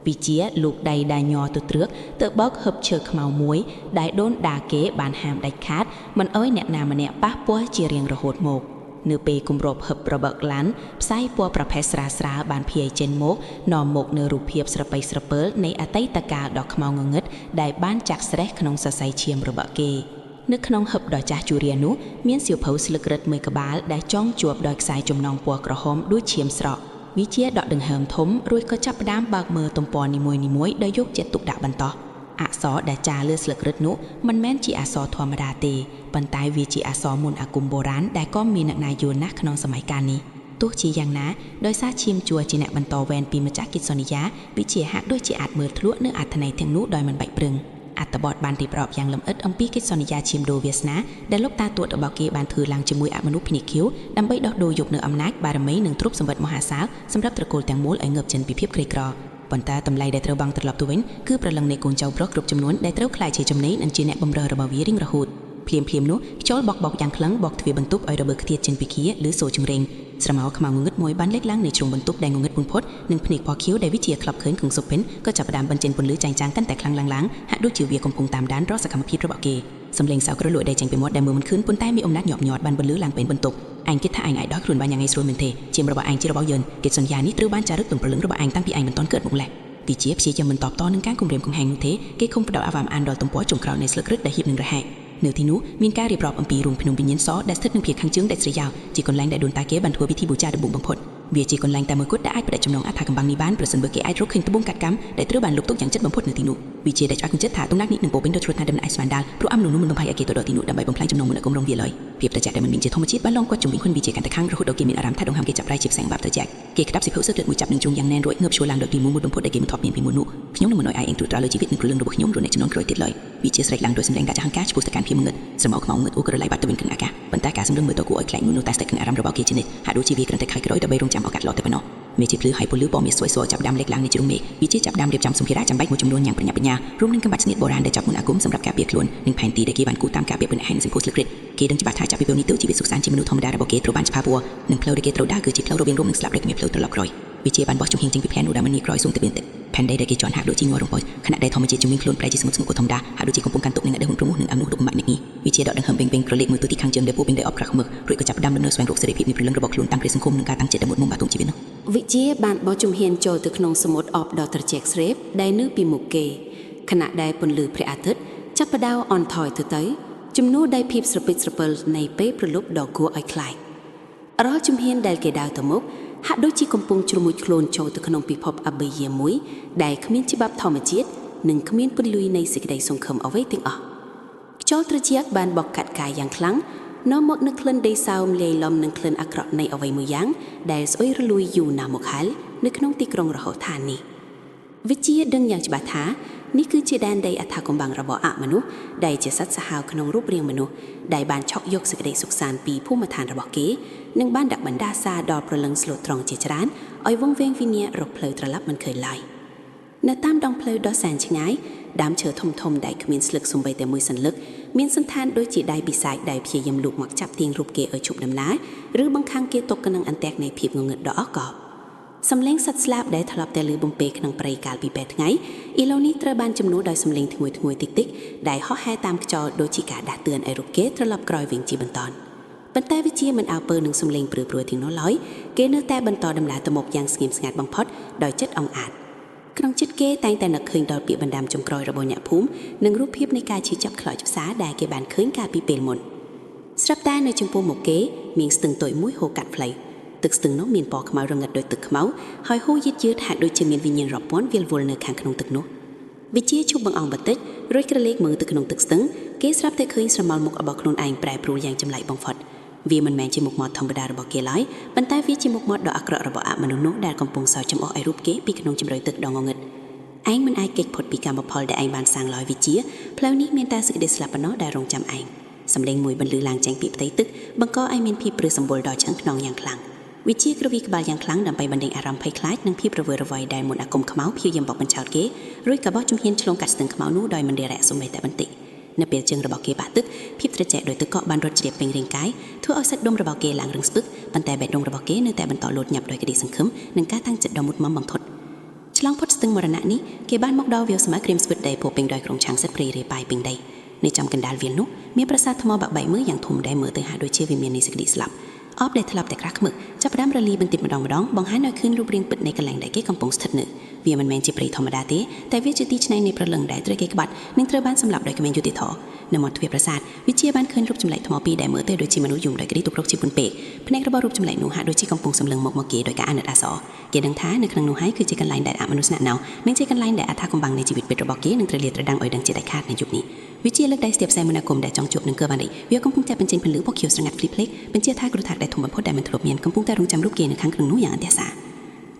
វិជាលោកដៃដែលញ័រទៅត្រើកទៅបោកហឹបឈើខ្មៅមួយដែលដូនដាគេបានហាមដាច់ខាតមិនអោយអ្នកណាម្នាក់ប៉ះពាល់ជារៀងរហូតមកនៅពេលគម្របហឹបរបកឡានផ្សាយពណ៌ប្រផេះស្រាលស្រាលបានភាយចេញមកនាំមកនៅរូបភាពស្រពៃស្រពើលនៃអតីតកាលដ៏ខ្មៅងងឹតដែលបានចាក់ស្រេះក្នុងសរសៃឈាមរបស់គេនៅក្នុងហឹបដ៏ចាស់ជរានោះមានសៀវភៅស្លឹករឹតមួយក្បាលដែលចងជាប់ដោយខ្សែចំណងពណ៌ក្រហមដូចឈាមស្រក់វិជាដកដង្ហើមធំរួចក៏ចាប់ផ្ដើមបើកមើលទំព័រនីមួយៗដោយយកចិត្តទុកដាក់បន្តអក្សរដែលចារលើស្លឹករឹតនោះមិនមែនជាអក្សរធម្មតាទេប៉ុន្តែវាជាអក្សរមន្តអាគមបុរាណដែលក៏មានអ្នកណាយល់ណាស់ក្នុងសម័យកាលនេះទោះជាយ៉ាងណាដោយសារឈាមជួរជាអ្នកបន្តវេនពីម្ចាស់កិច្ចសន្យាវិជាហាក់ដូចជាអាចមើលធ្លក់នៅអត្ថន័យទាំងនោះដោយមិនបាច់ប្រឹងអត្ថបទបានរៀបរាប់យ៉ាងលម្អិតអំពីកិច្ចសន្យាឈាមដូរវាសនាដែលលោកតាទួតរបស់គេបានធ្វើឡើងជាមួយអមនុស្សភ្នែកខៀវដើម្បីដោះដូរយកនូវអំណាចបារមីនិងទ្រព្យសម្បត្តិមហាសាលសម្រាប់ត្រកូលទាំងមូលឲ្យងើបចេញពីភាពក្រីក្រប៉ុន្តែតម្លៃដែលត្រូវបង់ត្រឡប់ទៅវិញគឺប្រលឹងនៃកូនចៅប្រុសគ្រប់ចំនួនដែលត្រូវក្លាយជាចំណីនិងជាអ្នកបម្រើរបស់វារៀងរហូតភ្លាមៗនោះខ្យល់បកបោកយ៉ាងខ្លាំងបោកទ្វារបន្ទប់ឲ្យរបើកខ្ទាតចេញពីឃាឬសូរជំរេងស្រមោលខ្មៅងងឹតមួយបានលេចឡើងនៅជ្រុងបន្ទប់ដែលងងឹតបំផុតនិងភ្នែកពណ៌ខៀវដែលវិជាក្លប់ឃើញក្នុងសុបិនក៏ចាប់ផ្ដើមបញ្ចេញពន្លឺចែងចាំងកាន់តែខ្លាំងឡើងៗហាក់ដូចជាវាកំពុងតាមដានរាល់សកម្មភាពរបស់គេសំឡេងសោកក្រលួចដែលចេញពីមាត់ដែលមើលមិនឃើញប៉ុន្តែមានអំណាចញាប់ញាត់បានបន្លឺឡើងពេញបន្ទប់ឯងគិតថាឯងអាចដោះខ្លួនបានយ៉ាងងាយស្រួលមែនទេជាមរបស់ឯងជារបស់យើងកិច្ចសន្យានេះត្រូវបានចារឹកទំព្រលឹងរបស់ឯងតាំងពីឯងមិនទាន់កើតមកម្ល៉េះទីជាព្យាយាមមិនតបតនឹងការគំរាមកំហែងនោះទេគេខំផ្ដោតអាវ៉ាមអានដល់ទំព័រចុងក្រោយនៃស្លឹករឹតដែលហៀបនឹងរហែកនៅទីនោះមានការរៀបរាប់អំពីរូងភ្នំវិញ្ញាណសដែលស្ថិតនៅភាគខាងជើងដាច់ស្រយាលជាកន្លែងដែលដូនតាគេបានធ្វើពិធីបូជាដំបូងបំផុតវាជាកន្លែងតែមួយគត់ដែលអាចផ្ដិតចំណងអត្ថាកំបាំងនេះបានប្រសិនបើគេអាចរកឃើញត្បូងកាត់កម្មដែលត្រូវបានលុបទុកយ៉ាងជិតបំផុតនៅទីនោះវាជាដែលឆ្អែតចិត្តថាតំណាក់នេះនឹងពោពេញដោយជ្រុតថាដំណើរស្មានដាល់ព្រោះអំនោះនោះមិនបំផាយឲ្យគេទៅដល់ទីនោះដើម្បីបំផ្លាញចំណងមន្តអាគមរងវាឡើយភាពត្រជាក់ដែលមិនមានជាធម្មជាតិបានលងគាត់ជំវិញខ្លួនវាជាកាន់តែខាងរហូតដល់គេមានអារម្មណ៍ថាដង្ហើមគេចាប់ប្រៃជាផ្សែងបាបត្រជាក់គេក្តាប់សិភៅសឹកមួយចាប់នឹងជុងយ៉ាងណែនរួចងើបឈរឡើងដោយទីមួយបំផុតដែលគេមិនធ្លាប់មានពីមុននោះខ្ញុំនឹងមិនឲ្យឯងត្រួតត្រាលើជីវិតនិងព្រលឹងរបស់ខ្ញុំឬអ្នកជំនាន់ក្រោយទៀតឡើយវាជាស្រែកឡើងដោយសម្លេងកាចាហង្ការឆ្ពោះទៅកាន់ភាពងងឹតស្រមោលខ្មៅងឹតអូក្រឡៃបាត់ទៅវិញក្នុងអាកាសប៉ុន្តែការសម្លឹងមើលទៅគួរឲ្យខ្លាចនោះនៅតែស្ថិតក្នុងអារម្មណ៍របស់គេជានិច្ចហាក់ដូចជាវាគ្រាន់តែខើចក្រោយដើម្បីរងចាំឱកាសល្អតែប៉ុណ្ណោះមេជាភ្លឺហើយពលឺពណ៌មាសស្វយៗចាប់ដើមលេចឡើងនៅជ្រុងមេឃវាជាចាប់ដើមរៀបចំសម្ភារៈចាំបាច់មួយចំនួនយ៉ាងប្រញាប់ប្រញាល់រួមនឹងក្បាច់ស្នៀតបុរាណដែលចាប់មុនអាគមសម្រាប់ការពារខ្លួននិងផែនទីដែលគេបានគូតាមការពារពិនហែងនិងសម្ពោធស្លឹករឹតគេដឹងច្បាស់ថាចាប់ពីពេលនេះទៅជីវិតសុខសាន្តជាមនុស្សធម្មតារបស់គេត្រូវបានច្បាស់ពួរនិងផ្លូវដែលគេត្រូវដើរគឺជាផ្លូវរវាងរំនិងស្លាប់ដែលគ្មានផ្លូវត្រឡប់ក្រោយវាជាបានបោះជំហានចេញពីផ្លែនោះដែលមិនងាយក្រោយសូមទៅមានទឹកផែនដីដែលគេជន់ហាក់ដូចជាញ័ររំពើខណៈដែលធម្មជាតិជំនាញខ្លួនប្រែជាស្មុគស្មុគធម្មតាហាក់ដូចជាកំពុងកាន់ទុកនឹងអដិហ៊ុនប្រមោះនិងអំនោះទុកម៉ាក់នេះវាជាដកដង្ហើមពេញពេញក្រឡេកមើលទៅទីខាងជើងដែលពោពេញដោយអបក្រាស់ខ្មឹករួចក៏ចាប់ផ្ដើមដំណើរស្វែងរកសេរីភាពនៃព្រលឹងរបស់ខ្លួនតាមគ្រាសង្គមនិងការតាំងចិត្តដែលមុតមុំបាក់ទុំជីវិតនោះ វិជាបានបោះជំហានចូលទៅក្នុងសមុទ្រអបដ៏ត្រជាក់ស្រេបដែលនៅពីមុខគេខណៈដែលពន្លឺព្រះអាទិត្យចាប់ផ្ដើមអន់ថយទៅទៅជំនួសដោយភាពស្រពិចស្រពិលនៃពេលព្រលប់ដ៏គួរឲ្យខ្លាចរាល់ជំហានដែលគេដើរទៅមុខហាក់ដូចជាកំពុងជ្រមុជខ្លួនចូលទៅក្នុងពិភពអបិយាមួយដែលគ្មានច្បាប់ធម្មជាតិនិងគ្មានពន្លឺនៃសេចក្តីសង្ឃឹមអ្វីទាំងអស់ ខ្យល់ត្រជាក់បានបក់កាត់កាយយ៉ាងខ្លាំងនាំមកនូវក្លិនដីសើមលាយឡំនឹងក្លិនអាក្រក់នៃអ្វីមួយយ៉ាងដែលស្អុយរលួយយូរណាស់មកហើយនៅក្នុងទីក្រុងរហូតឋាននេះវិជាដឹងយ៉ាងច្បាស់ថានេះគឺជាដែនដីអត្ថាកំបាំងរបស់អមនុស្សដែលជាសត្វសាហាវក្នុងរូបរាងមនុស្សដែលបានឆក់យកសេចក្តីសុខសាន្តពីភូមិឋានរបស់គេនិងបានដាក់បណ្ដាសាដល់ព្រលឹងស្លូតត្រង់ជាច្រើនឲ្យវង្វេងវិញ្ញារកផ្លូវត្រឡប់មិនឃើញឡើយ នៅតាមដងផ្លូវដ៏សែនឆ្ងាយដើមឈើធំៗដែលគ្មានស្លឹកសំបីតែមួយសន្លឹកមានសន្តានដូចជាដៃបិសាចដែលព្យាយាមលូកមកចាប់ទាញរូបគេឲ្យឈប់ដំណើរឬបង្ខាំងគេទុកក្នុងអន្ទាក់នៃភាពងងឹតដ៏អកប់ សំឡេងសត្វស្លាបដែលធ្លាប់តែឮបំពេក្នុងព្រៃកាលពីពេលថ្ងៃឥឡូវនេះត្រូវបានជំនួសដោយសំឡេងធ្ងួយៗតិចៗដែលហោះហែតាមខ្យល់ដូចជាការដាស់តឿនឲ្យរូបគេត្រឡប់ក្រោយវិញជាបន្តប៉ុន្តែវិជាមិនអើពើនឹងសំឡេងព្រឺព្រួយទាំងនោះឡើយគេនៅតែបន្តដំណើរទៅមុខយ៉ាងស្ងៀមស្ងាត់បំផុតដោយចិត្តអង្អាចក្នុងចិត្តគេតែងតែនឹកឃើញដល់ពាក្យបណ្ដាំចុងក្រោយរបស់អ្នកភូមិនិងរូបភាពនៃការឈឺចាប់ខ្លោចផ្សាដែលគេបានឃើញកាលពីពេលមុនស្រាប់តែនៅចំពោះមុខគេមានស្ទឹងតូចមួយហូរកាត់ផ្លូវទឹកស្ទឹងនោះមានពណ៌ខ្មៅរងឹតដូចទឹកខ្មៅហើយហូរយឺតយឺតហាក់ដូចជាមានវិញ្ញាណរាប់ពាន់វិលវល់នៅខាងក្នុងទឹកនោះវិជាឈប់បង្អង់បន្តិចរួចក្រឡេកមើលទៅក្នុងទឹកស្ទឹងគេស្រាប់តែឃើញស្រមោលមុខរបស់ខ្លួនឯងប្រែប្រួលយ៉ាងចម្លែកបំផុតវាមិនមែនជាមុខមាត់ធម្មតារបស់គេឡើយប៉ុន្តែវាជាមុខមាត់ដ៏អាក្រក់របស់អមនុស្សនោះដែលកំពុងសើចចំអកឲ្យរូបគេពីក្នុងជម្រៅទឹកដ៏ងងឹតឯងមិនអាចគេចផុតពីកម្មផលដែលឯងបានសាងឡើយវិជាផ្លូវនេះមានតែសេចក្តីស្លាប់ប៉ុណ្ណោះដែលរងចាំឯងសម្លេងមួយបន្លឺឡើងចេញពីផ្ទៃទឹកបង្កឲ្យមានភាពព្រឺសម្បុរដល់ឆ្អឹងខ្នងយ៉ាងខ្លាំងវិជាក្រវីក្បាលយ៉ាងខ្លាំងដើម្បីបណ្ដេញអារម្មណ៍ភ័យខ្លាចនិងភាពរវើរវាយដែលមុនអាគមខ្មៅព្យាយាមបោកបញ្ឆោតគេរួចក៏បោះជំហានឆ្លងកាត់ស្ទឹងខ្មៅនោះដោយមិនរារែកសូម្បីតែបន្តិចនៅពេលជើងរបស់គេបាក់ទឹកភាពត្រជាក់ដោយទឹកកកបានរត់ជ្រាបពេញរាងកាយធ្វើឲ្យសាច់ដុំរបស់គេឡើងរឹងស្ពឹកប៉ុន្តែបេះដូងរបស់គេនៅតែបន្តលោតញាប់ដោយក្តីសង្ឃឹមនិងការតាំងចិត្តដ៏មុតមមបំផុតឆ្លងផុតស្ទឹងមរណៈនេះគេបានមកដល់វាលស្មៅក្រៀមស្វិតដែលពោពេញដោយក្រុងឆាងសិតព្រៃរាយប៉ាយពេញដីនៅចំកណ្ដាលវាលនោះមានប្រាសាទថ្មបាក់បែកមើលយ៉ាងធំដែលមើលទៅហាក់ដូចជាវិមាននៃសេចក្តីស្លាប់អបដែលធ្លាប់តែក្រាស់ខ្មឹកចាប់ផ្ដើមរលាយបន្តិចម្ដងម្ដងបង្ហាញឲ្យឃើញរូបរាងពិតនៃកន្លែងដែលគេកំពុងស្ថិតនៅវាមិនមែនជាព្រៃធម្មតាទេតែវាជាទីឆ្នៃនៃព្រលឹងដែលត្រូវគេក្បាត់និងត្រូវបានសម្លាប់ដោយគ្មានយុត្តិធម៌នៅមាត់ទ្វារប្រាសាទវិជាបានឃើញរូបចម្លែកថ្មពីរដែលមើលទៅដូចជាមនុស្សយំដោយក្តីទុក្ខរោគជាពន់ពេកភ្នែករបស់រូបចម្លែកនោះហាក់ដូចជាកំពុងសម្លឹងមកមកគេដោយការអាណិតអាសូរគេដឹងថានៅក្នុងនោះហើយគឺជាកន្លែងដែលអមនុស្សស្នាក់នៅនិងជាកន្លែងដែលអត្ថាកំបាំងនៃជីវិតពិតរបស់គេនឹងត្រូវលាតត្រដាងឲ្យដឹងជាដាច់ខាតនៅយប់នេះវិជាលើកដៃស្ទាបផ្សាយមនគមដែលចង់ជួបនឹងកើបាននេះវាកំពុងតែបញ្ចេញពន្លឺពណ៌ខៀវស្រងាត់ភ្លីភ្លេចបញ្ជាថាគ្រោះថ្នាក់ដែលធំបំផុតដែលមិនធ្លាប់មានកំពុងតែរងចាំរូបគេនៅខាងក្នុងនោះយ៉ាងអន្ទះសា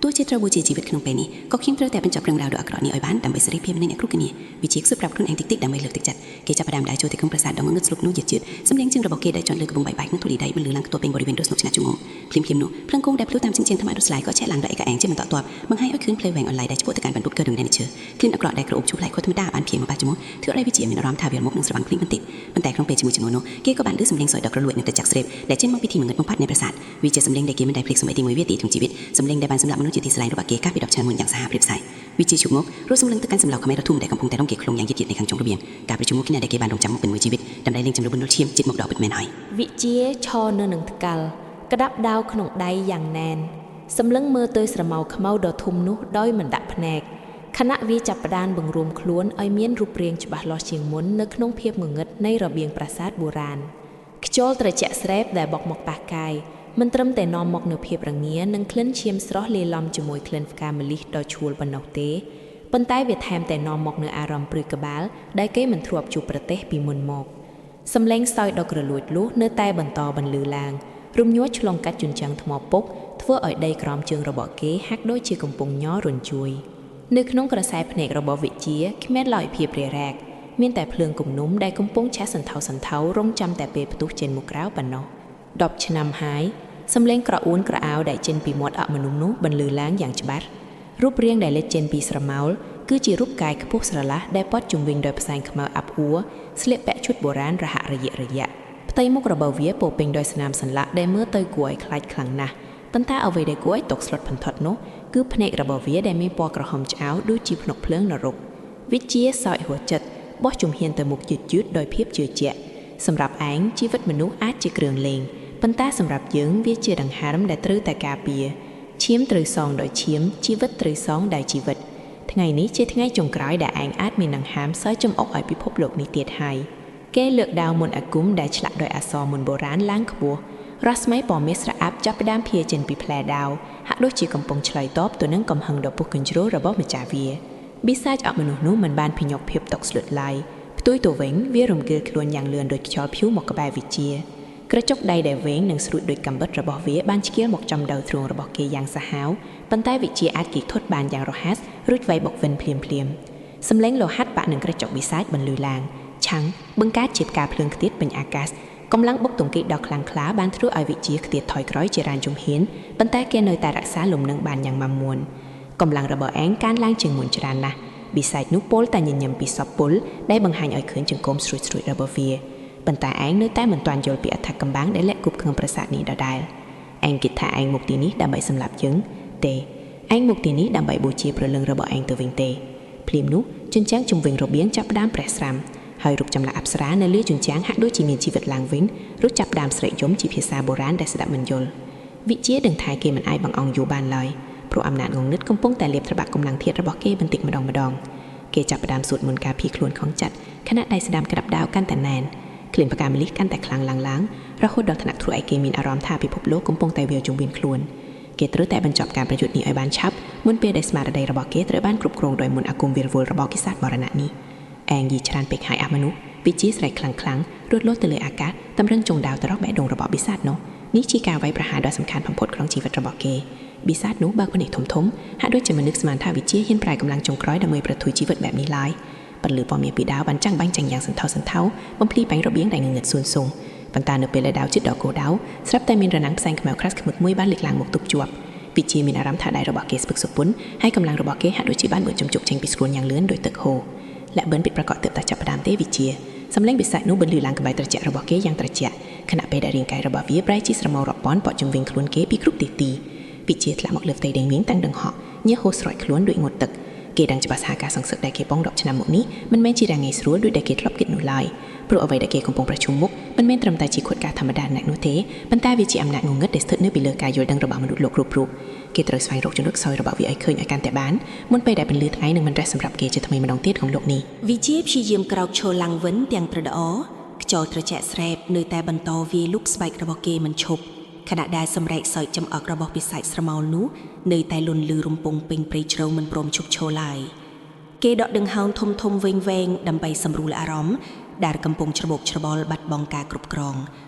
រទោះជាត្រូវបូជាជីវិតក្នុងពេលនេះក៏ខ្ញុំត្រូវតែបញ្ចប់រឿងរ៉ាវដ៏អាក្រក់នេះឲ្យបានដើម្បីសេរីភាពនៃអ្នកគ្រប់គ្នាវិជាខ្សឹបប្រាប់ខ្លួនឯងតិចៗដើម្បីលើកទឹកចិត្តគេចាប់ផ្ដើមដើរចូលទៅក្នុងប្រាសាទដ៏ងងឹតស្លុបនោះយឺតយឺតសម្លេងជើងរបស់គេដែលជាន់លើកំពង់បែកបែកនិងធូលីដីបន្លឺឡើងខ្ទាស់ពេញបរិវេណដ៏ស្នុកស្នាលជុំងំភ្លាមៗនោះភ្លើងគោងដែលភ្លឺតាមជញ្ជាំងថ្មរស្លាយក៏ឆេះឡើងដោយឯកឯងជាបន្តបន្ទាប់បង្ហាញឲ្យឃើញផ្លូវវែងអន្លាយដែលឆ្ពោះទៅកាន់បន្ទប់កើតនឹងដែលឈើក្លិនអាក្រក់ដែលក្រអូបឈូសប្លែកខុសធម្មតាបានព្យាមកប៉ះជាមួយធ្វើឲ្យវិជាមានអារម្មណ៍ថាវាមុខនឹងស្រវាំងភ្លីងបន្តិចប៉ុន្តែក្នុងពេលជាមួយចំនួននោះគេក៏បានឮសម្លេងសយដ៏ក្រលួចនិងត្រចៀកស្រេបដែលចេញមកពីទីងងឹតបំផុតនៃប្រាសាទវាជាសម្លេងដែលគេមិនដែលភ្លេចសូម្បីតែមួយវិនាទីក្នុងជីវិតសម្លេងដែលបានសម្លាប់មនុស្សជាទីស្រឡាញ់របស់គេកាលពី10ឆ្នាំមុនយ៉ាងសាហាវព្រាបផ្សាយវិជាជុកងរស់សម្លឹងទៅកាន់សម្លៅខ្មែរដ៏ធំដែលកំពុងតែរំគេខ្លួនយ៉ាងយឺតយឺតនៅខាងចុងរបៀងការប្រជុំមួយគ្នាដែលគេបានរងចាំមកពេញមួយជីវិតដើម្បីលេងចំនួនបណ្ដុលឈាមជិតមកដល់ពិតមែនហើយ វិជាឈរនៅនឹងថ្កាល់ក្តាប់ដាវក្នុងដៃយ៉ាងណែនសម្លឹងមើលទៅស្រមោលខ្មៅដ៏ធំនោះដោយមិនដាក់ភ្នែកខណៈវាចាប់ផ្ដើមបង្រួមខ្លួនឲ្យមានរូបរាងច្បាស់លាស់ជាងមុននៅក្នុងភាពងងឹតនៃរបៀងប្រាសាទបុរាណខ្យល់ត្រជាក់ស្រេបដែលបក់មកប៉ះកាយមិនត្រឹមតែនាំមកនូវភាពរងានិងក្លិនឈាមស្រស់លាយឡំជាមួយក្លិនផ្កាម្លិះដ៏ឈួលប៉ុណ្ណោះទេប៉ុន្តែវាថែមតែនាំមកនូវអារម្មណ៍ព្រឺក្បាលដែលគេមិនធ្លាប់ជួបប្រទះពីមុនមកសម្លេងសើចដ៏ក្រលួចលួសនៅតែបន្តបន្លឺឡើងរំញ័រឆ្លងកាត់ជញ្ជាំងថ្មពុកធ្វើឲ្យដីក្រោមជើងរបស់គេហាក់ដូចជាកំពុងញ័ររញ្ជួយនៅក្នុងក្រសែភ្នែករបស់វិជាគ្មានឡើយភាពរារែកមានតែភ្លើងគំនុំដែលកំពុងឆេះសន្ធៅសន្ធៅរងចាំតែពេលផ្ទុះចេញមកក្រៅប៉ុណ្ណោះ10ឆ្នាំហើយសម្លេងក្រអួនក្រអៅដែលចេញពីមាត់អមនុស្សនោះបន្លឺឡើងយ៉ាងច្បាស់រូបរាងដែលលេចចេញពីស្រមោលគឺជារូបកាយខ្ពស់ស្រឡះដែលព័ទ្ធជុំវិញដោយផ្សែងខ្មៅអាប់អួរស្លៀកពាក់ឈុតបុរាណរហាក់រយៈរយៈផ្ទៃមុខរបស់វាពោពេញដោយស្នាមសន្លាក់ដែលមើលទៅគួរឲ្យខ្លាចខ្លាំងណាស់ប៉ុន្តែអ្វីដែលគួរឲ្យតក់ស្លុតបំផុតនោះគឺភ្នែករបស់វាដែលមានពណ៌ក្រហមឆ្អៅដូចជាភ្នក់ភ្លើងនរកវិជាសោយហួចិត្តបោះជំហានទៅមុខយឺតៗដោយភាពជឿជាក់សម្រាប់ឯងជីវិតមនុស្សអាចជាគ្រឿងលេងប៉ុន្តែសម្រាប់យើងវាជាដង្ហើមដែលត្រូវតែការពារឈាមត្រូវសងដោយឈាមជីវិតត្រូវសងដោយជីវិតថ្ងៃនេះជាថ្ងៃចុងក្រោយដែលឯងអាចមានដង្ហើមសើចចំអកឲ្យពិភពលោកនេះទៀតហើយគេលើកដាវមន្តអាគមដែលឆ្លាក់ដោយអក្សរមន្តបុរាណឡើងខ្ពស់រស្មីពណ៌មាសស្រអាប់ចាប់ផ្ដើមភាចេញពីផ្លែដាវហាក់ដូចជាកំពុងឆ្លើយតបទៅនឹងកំហឹងដ៏ពុះកញ្ជ្រោលរបស់ម្ចាស់វាបិសាចអមនុស្សនោះមិនបានភញុកភាពតក់ស្លុតឡើយផ្ទុយទៅវិញវារំកិលខ្លួនយ៉ាងលឿនដូចខ្យល់ព្យុះមកក្បែរវិជាក្រចុកដៃដែលវែងនិងស្រួចដូចកាំបិតរបស់វាបានឆ្កៀលមកចំដៅទ្រូងរបស់គេយ៉ាងសាហាវប៉ុន្តែវិជាអាចគេចថត់បានយ៉ាងរហ័សរួចវាយបុកវិញភ្លាមភ្លាមសម្លេងលោហៈបាក់នឹងក្រចុកបិសាចបន្លឺឡើងឆាំងបង្កើតជាផ្កាភ្លើងខ្ទាតពេញអាកាសកម្លាំងបុកទង្គិចដ៏ខ្លាំងក្លាបានធ្វើឲ្យវិជាខ្ទាតថយក្រោយជារានជំហានប៉ុន្តែគេនៅតែរក្សាលំនឹងបានយ៉ាងមាំមួនកម្លាំងរបស់ឯងកើនឡើងជាងមុនច្រើនណាស់បិសាចនោះពោលតែញញឹមពីសពពុលដែលបង្ហាញឲ្យឃើញចង្កូមស្រួចៗរបស់វាប៉ុន្តែឯងនៅតែមិនទាន់យល់ពីអត្ថកំបាំងដែលលាក់គប់ក្នុងប្រាសាទនេះដដែលឯងគិតថាឯងមកទីនេះដើម្បីសម្លាប់យើងទេ ឯងមកទីនេះដើម្បីបូជាព្រលឹងរបស់ឯងទៅវិញទេភ្លាមនោះជញ្ជាំងជុំវិញរបៀងចាប់ផ្ដើមប្រេះស្រាំហើយរូបចម្លាក់អប្សរានៅលើជញ្ជាំងហាក់ដូចជាមានជីវិតឡើងវិញរួចចាប់ផ្ដើមស្រែកយំជាភាសាបុរាណដែលស្ដាប់មិនយល់វិជាដឹងថាគេមិនអាចបង្អង់យូរបានឡើយព្រោះអំណាចងងឹតកំពុងតែលាបត្របាក់កម្លាំងធាតុរបស់គេបន្តិចម្ដងម្ដងគេចាប់ផ្ដើមសូត្រមន្តការភៀសខ្លួនของចិត្តខណៈដែលស្ដាំក្តាប់ដាវកាន់តែណែនក្លិនផ្កាម្លិះកាន់តែខ្លាំងឡើងឡើងរហូតដល់ថ្នាក់ធ្វើឲ្យគេមានអារម្មណ៍ថាពិភពលោកកំពុងតែវាលជុំវិញខ្លួនគេត្រូវតែបញ្ចប់ការប្រយុទ្ធនេះឲ្យបានឆាប់មុនពេលដែលស្មារតីរបស់គេត្រូវបានគ្រប់គ្រងដោយមន្តអាគមវិរវល់របស់កិសមរណៈនេះឯងយីច្រើនពេកហើយអមនុស្សវិជាស្រែកខ្លាំងខ្លាំងរត់លោតទៅលើអាកាសតម្រឹងចុងដាវទៅរកបេះដូងរបស់បិសាចនោះនេះជាការវាយប្រហារដ៏សំខាន់បំផុតក្នុងជីវិតរបស់គេបិសាចនោះបើកភ្នែកធំធំហាក់ដូចជាមនុស្សស្មានថាវិជាហ៊ានប្រែកម្លាំងចុងក្រោយដើម្បីប្រថុយជីវិតបែបនេះឡើយពន្លឺពណ៌មាសពីដាវបានចាំងបាញ់ចាញ់យ៉ាងសន្ធោសន្ធៅបំភ្លីបាញ់របៀងដែលងងឹតសួនសុងប៉ុន្តែនៅពេលដែលដាវជិតដល់គោលដៅស្រាប់តែមានរនាំងផ្សែងខ្មៅក្រាស់ខ្មឹកមួយបានលេចឡើងមកទប់ជាប់វិជាមានអារម្មណ៍ថាដៃរបស់គេស្ពឹកសុពន់ហើយកម្លាំងរបស់គេហាក់ដូចជាបានបឺតជំជប់ចេញពីស្រួនយ៉ាងលឿនដោយទឹកហូរและបិណ្ឌពិតប្រាកដទើបតែចាប់ផ្ដើមទេវិជាសម្លេងបិសាចនោះបន្លឺឡើងក្បែរត្រចៀករបស់គេយ៉ាងត្រជាក់ខណៈពេលដែលរាងកាយរបស់វាប្រែជាស្រមោលរាប់ពាន់ប៉ក់ជុំវិញខ្លួនគេពីគ្រប់ទិសទីវិជាធ្លាក់មកលើផ្ទៃដីមីងតាំងដង្ហក់ញើសហូរស្រោចខ្លួនដូចងូតទឹកគេដឹងច្បាស់ថាការសង្សឹកដែលគេបង10ឆ្នាំមកនេះមិនមែនជារឿងងាយស្រួលដូចដែលគេធ្លាប់គិតនោះឡើយព្រោះអ្វីដែលគេកំពុងប្រជុំមុខមិនមែនត្រឹមតែជាខុទ្ទកាធម្មតាណាស់នោះទេប៉ុន្តែវាជាអំណាចងងឹតដែលស្ថិតនៅពីលើការយល់ដឹងរបស់មនុស្សលោកគ្រប់រូបគេត្រូវស្វែងរកចំណុចខ្សោយរបស់វាឲ្យឃើញឲ្យកាន់តែបានមុនពេលដែលពន្លឺថ្ងៃនឹងមិនរះសម្រាប់គេជាថ្មីម្ដងទៀតក្នុងលោកនេះ វិជាព្យាយាមក្រោកឈរឡើងវិញទាំងត្រដរខ្យល់ត្រជាក់ស្រេបនៅតែបន្តវាយលុកស្បែករបស់គេមិនឈប់ខណៈដែលសម្រែកសើចចំអករបស់បិសាចស្រមោលនោះនៅតែលន់លឺរំពងពេញព្រៃជ្រៅមិនព្រមឈប់ឈរឡើយគេដកដង្ហើមធំធំវែងវែងដើម្បីសម្រួលអារម្មណ៍ដែលកំពុងច្របូកច្របល់បាត់បង់ការគ្រប់គ្រង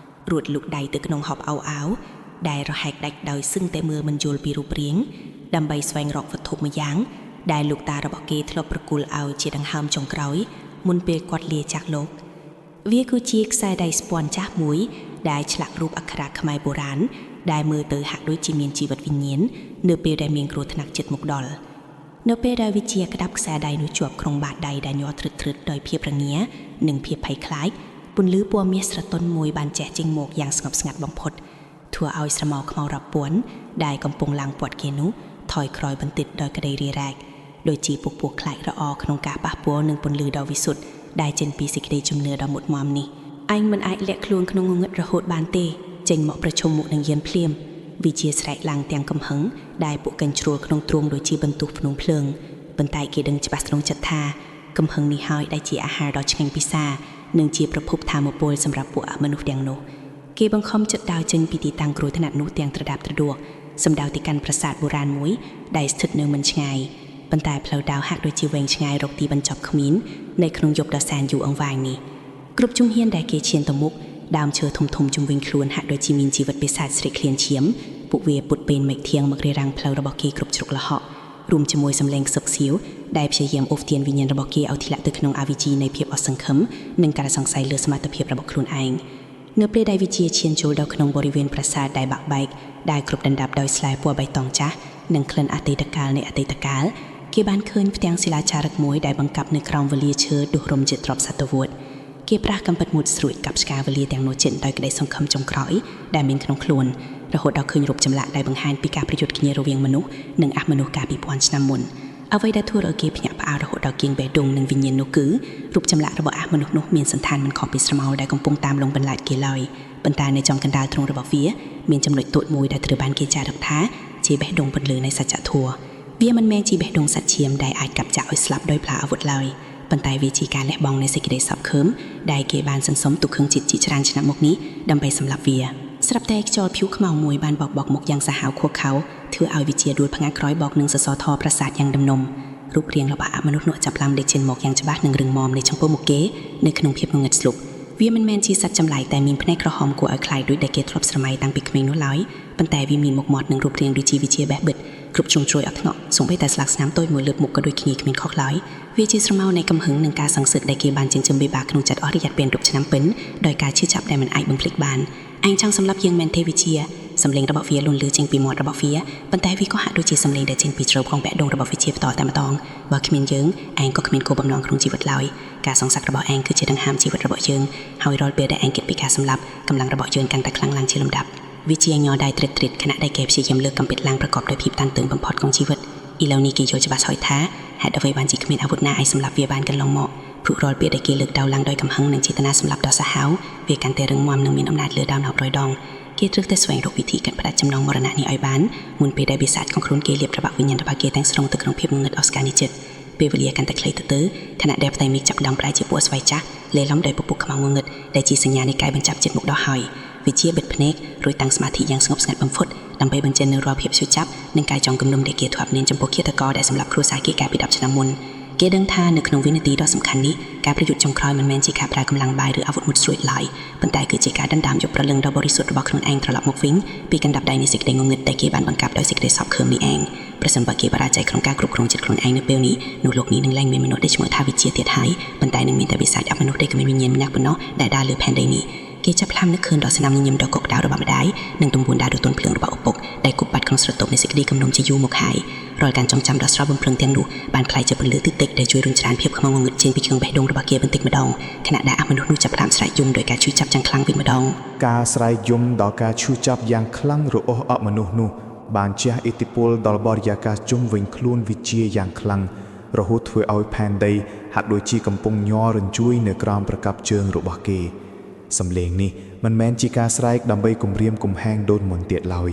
រួចលូកដៃទៅក្នុងហប់អោអាវដែលរហែកដាច់ដោយសឹងតែមើលមិនយល់ពីរូបរាងដើម្បីស្វែងរកវត្ថុមួយយ៉ាងដែលលោកតារបស់គេធ្លាប់ប្រគល់ឲ្យជាដង្ហើមចុងក្រោយមុនពេលគាត់លាចាកលោកវាគឺជាខ្សែដៃស្ពាន់ចាស់មួយដែលឆ្លាក់រូបអក្ខរាខ្មែរបុរាណដែលមើលទៅហាក់ដូចជាមានជីវិតវិញ្ញាណនៅពេលដែលមានគ្រោះថ្នាក់ជិតមកដល់នៅពេលដែលវិជាក្តាប់ខ្សែដៃនោះជាប់ក្នុងបាតដៃដែលញ័រទ្រឹតទ្រឹតដោយភាពរងានិងភាពភ័យខ្លាចពន្លឺពណ៌មាសស្រទន់មួយបានជះចេញមកយ៉ាងស្ងប់ស្ងាត់បំផុតធ្វើឲ្យស្រមោលខ្មៅរាប់ពាន់ដែលកំពុងឡើងពាត់គេនោះថយក្រោយបន្តិចដោយក្តីរារែកដូចជាពពួកខ្លាចរអក្នុងការប៉ះពាល់នឹងពន្លឺដ៏វិសុទ្ធដែលចេញពីសេចក្តីជំនឿដ៏មុតមមនេះឯងមិនអាចលាក់ខ្លួនក្នុងងងឹតរហូតបានទេចេញមកប្រជុំមុខនឹងយានភ្លាមវិជាស្រែកឡើងទាំងកំហឹងដែលពួកកញ្ជ្រោលក្នុងទ្រូងដូចជាបន្ទុះភ្នំភ្លើងប៉ុន្តែគេដឹងច្បាស់ក្នុងចិត្តថាកំហឹងនេះហើយដែលជាអាហារដ៏ឆ្ងាញ់ពិសានិងជាប្រភពធម៌ពលសម្រាប់ពួកអមនុស្សទាំងនោះគេបង្ខំចិត្តដើរចេញពីទីតាំងគ្រោះថ្នាក់នោះទាំងត្រដាបត្រដួសសម្ដៅទៅកាន់ប្រាសាទបុរាណមួយដែលស្ថិតនៅមិនឆ្ងាយប៉ុន្តែផ្លូវដើរហាក់ដូចជាវែងឆ្ងាយរកទីបញ្ចប់គ្មាននៅក្នុងយប់ដ៏សែនយូរអង្វែងនេះគ្រប់ជំហានដែលគេឈានទៅមុខដើមឈើធំធំជុំវិញខ្លួនហាក់ដូចជាមានជីវិតបិសាចស្រេកឃ្លានឈាមពួកវាពុតពេនមេឃធៀងមករារាំងផ្លូវរបស់គេគ្រប់ជ្រុកលហករួមជាមួយសម្លេងខ្សឹបខ្សៀវដែលព្យាយាមអូសទាញវិញ្ញាណរបស់គេឲ្យធ្លាក់ទៅក្នុងអវិជ្ជានៃភាពអស់សង្ឃឹមនិងការសង្ស័យលើសមត្ថភាពរបស់ខ្លួនឯងនៅពេលដែលវិជាឈានចូលដល់ក្នុងបរិវេណប្រាសាទដែលបាក់បែកដែលគ្រប់ដណ្ដប់ដោយស្លែពណ៌បៃតងចាស់និងក្លិនអតីតកាលនៃអតីតកាលគេបានឃើញផ្ទាំងសិលាចារឹកមួយដែលបង្កាប់នៅក្រោមវលាឈើដុះរំជាទ្រព្យសតវត្សគេប្រាស់កំពិតមុតស្រួចកាប់ឆ្ការវលាទាំងនោះចេញដោយក្តីសង្ឃឹមចុងក្រោយដែលមានក្នុងខ្លួនរហូតដល់ឃើញរូបចម្លាក់ដែលបង្ហាញពីការប្រយុទ្ធគ្នារវាងមនុស្សនិងអមនុស្សកាលពីពាន់ឆ្នាំមុនអ្វីដែលធ្វើឲ្យគេភ្ញាក់ផ្អើលរហូតដល់គៀងបេះដូងនិងវិញ្ញាណនោះគឺរូបចម្លាក់របស់អមនុស្សនោះមានសន្តានមិនខុសពីស្រមោលដែលកំពុងតាមលងបន្លាចគេឡើយប៉ុន្តែនៅចំកណ្ដាលទ្រូងរបស់វាមានចំណុចតូចមួយដែលត្រូវបានគេចារឹកថាជាបេះដូងពន្លឺនៃសច្ចធម៌វាមិនមែនជាបេះដូងសត្វឈាមដែលអាចកាប់ចាក់ឲ្យស្លាប់ដោយផ្លាអាវុធឡើយប៉ុន្តែវាជាការលះបង់នៃសេចក្តីសោកខើមដែលគេបានសន្សំទុកខឹងជាតិជាច្រើនឆ្នាំមកនេះដើម្បីសម្លាប់វាស្រាប់តែខ្យល់ភៀវខ្មៅមួយបានបោកបោកមកយ៉ាងសាហាវខួរខៅធ្វើឲ្យវិជាដួលផ្ងាក្រោយបោកនឹងសសរធរប្រាសាទយ៉ាងដំណំរូបរាងរបស់អមនុស្សនោះចាប់ឡើងលេចចេញមកយ៉ាងច្បាស់និងរឹងមាំនៅចំពោះមុខគេនៅក្នុងភាពងងឹតស្លុបវាមិនមែនជាសត្វចម្លែកតែមានភ្នែកក្រហមគួរឲ្យខ្លាចដូចដែលគេធ្លាប់ស្រមៃតាំងពីក្មេងនោះឡើយប៉ុន្តែវាមានមុខមាត់និងរូបរាងដូចជាវិជាបេះបិទគ្រប់ជ្រុងជ្រោយអត់ថ្ងក់សូម្បីតែស្លាកស្នាមតូចមួយលើមុខក៏ដូចគ្នាគ្មានខុសឡើយវាជាស្រមោលនៃកំហឹងនិងការសង្សឹកដែលគេបានចិញ្ចឹមវិបាកក្នុងចិត្តអស់រយៈពេលរាប់ឆ្នាំពេញដោយការឈឺចាប់ដែលមិនអាចបំភ្លេចបានឯងចង់សម្លាប់យើងមែនទេវិជាសម្លេងរបស់វាលូនលឺចេញពីមាត់របស់វាប៉ុន្តែវាក៏ហាក់ដូចជាសម្លេងដែលចេញពីជ្រៅផងបេះដូងរបស់វិជាផ្ទាល់តែម្ដងបើគ្មានយើងឯងក៏គ្មានគោលបំណងក្នុងជីវិតឡើយការសង្សឹករបស់ឯងគឺជាដង្ហើមជីវិតរបស់យើងហើយរាល់ពេលដែលឯងគិតពីការសម្លាប់កម្លាំងរបស់យើងកាន់តែខ្លាំងឡើងជាលំដាប់ វិជាញ័រដៃត្រិតត្រិតខណៈដែលគេព្យាយាមលើកកំពីតឡើងប្រកបដោយភាពតានតឹងបំផុតក្នុងជីវិតឥឡូវនេះគេយល់ច្បាស់ហើយថាហេតុអ្វីបានជាគ្មានអាវុធណាអាចសម្លាប់វាបានកន្លងមកព្រោះរាល់ពេលដែលគេលើកដៅឡើងដោយកំហឹងនិងចេតនាសម្លាប់ដ៏សាហាវវាកាន់តែរឹងមាំនិងមានអំណាចលើដាវរាប់រយដងគេត្រូវតែស្វែងរកវិធីកាត់ផ្តាច់ចំណងមរណៈនេះឲ្យបានមុនពេលដែលបិសាចក្នុងខ្លួនគេលាបត្របាក់វិញ្ញាណរបស់គេទាំងស្រុងទៅក្នុងភាពងងឹតអស្ចារ្យនេះចិត្តពេលវេលាកាន់តែខ្លីទៅទៅខណៈដែលផ្ទៃមេឃចាប់ផ្ដើមប្រែជាពណ៌ស្វាយចាស់លេឡំដោយពពុះខ្មៅងងឹតដែលជាសញ្ញានៃកាយបញ្ចប់ចិត្តមកដល់ហើយវិជាបិទភ្នែករួចតាំងសមាធិយ៉ាងស្ងប់ស្ងាត់បំផុតដើម្បីបញ្ចេញនូវរាល់ភាពឈឺចាប់និងការចង់គំនុំដែលគេធ្លាប់មានចំពោះឃាតករដែលសម្លាប់គ្រួសារគេកាលពី10ឆ្នាំមុនគេដឹងថានៅក្នុងវិនាទីដ៏សំខាន់នេះការប្រយុទ្ធចុងក្រោយមិនមែនជាការប្រើកម្លាំងបាយឬអាវុធមុតស្រួចឡើយប៉ុន្តែគឺជាការដណ្ដើមយកព្រលឹងដ៏បរិសុទ្ធរបស់ខ្លួនឯងត្រឡប់មកវិញពីកណ្ដាប់ដៃនៃសេចក្តីងងឹតដែលគេបានបង្កាប់ដោយសេចក្តីសោកខើមនេះឯងប្រសិនបើគេបរាជ័យក្នុងការគ្រប់គ្រងចិត្តខ្លួនឯងនៅពេលនេះនោះលោកនេះនឹងលែងមានមនុស្សដែលឈ្មោះថាវិជាទៀតហើយប៉ុន្តែនឹងមានតែវិសាចអមនុស្សដែលគ្មានវិញ្ញាណម្នាក់ប៉ុណ្ណោះដែលដើរលើផែនដីនេះគេចាប់ផ្លាំនឹកឃើញដល់ស្នាមញញឹមដ៏កក់ក្ដៅរបស់ម្ដាយនិងទំពួនដារទន់ភ្លើងរបស់ឪពុកដែលគប់បាត់ក្នុងស្រទាប់នៃសេចក្តីគំនុំជាយូរមកហើយរាល់ការចងចាំដ៏ស្រស់បំព្រងទាំងនោះបានក្លាយជាពន្លឺតិចៗដែលជួយរុញច្រានភាពខ្មៅងងឹតចេញពីជើងបេះដូងរបស់គេបន្តិចម្ដងខណៈដែលអមនុស្សនោះចាប់ផ្ដើមស្រែកយំដោយការឈឺចាប់យ៉ាងខ្លាំងវិញម្ដង ការស្រែកយំដល់ការឈឺចាប់យ៉ាងខ្លាំងរបស់អមនុស្សនោះបានជះឥទ្ធិពលដល់បរិយាកាសជុំវិញខ្លួនវិជាយ៉ាងខ្លាំងរហូតធ្វើឲ្យផែនដីហាក់ដូចជាកំពុងញ័ររញ្ជួយនៅក្រោមប្រកាប់ជើងរបស់គេសំឡេងនេះមិនមែនជាការស្រែកដើម្បីគំរាមកំហែងដូចមុនទៀតឡើយ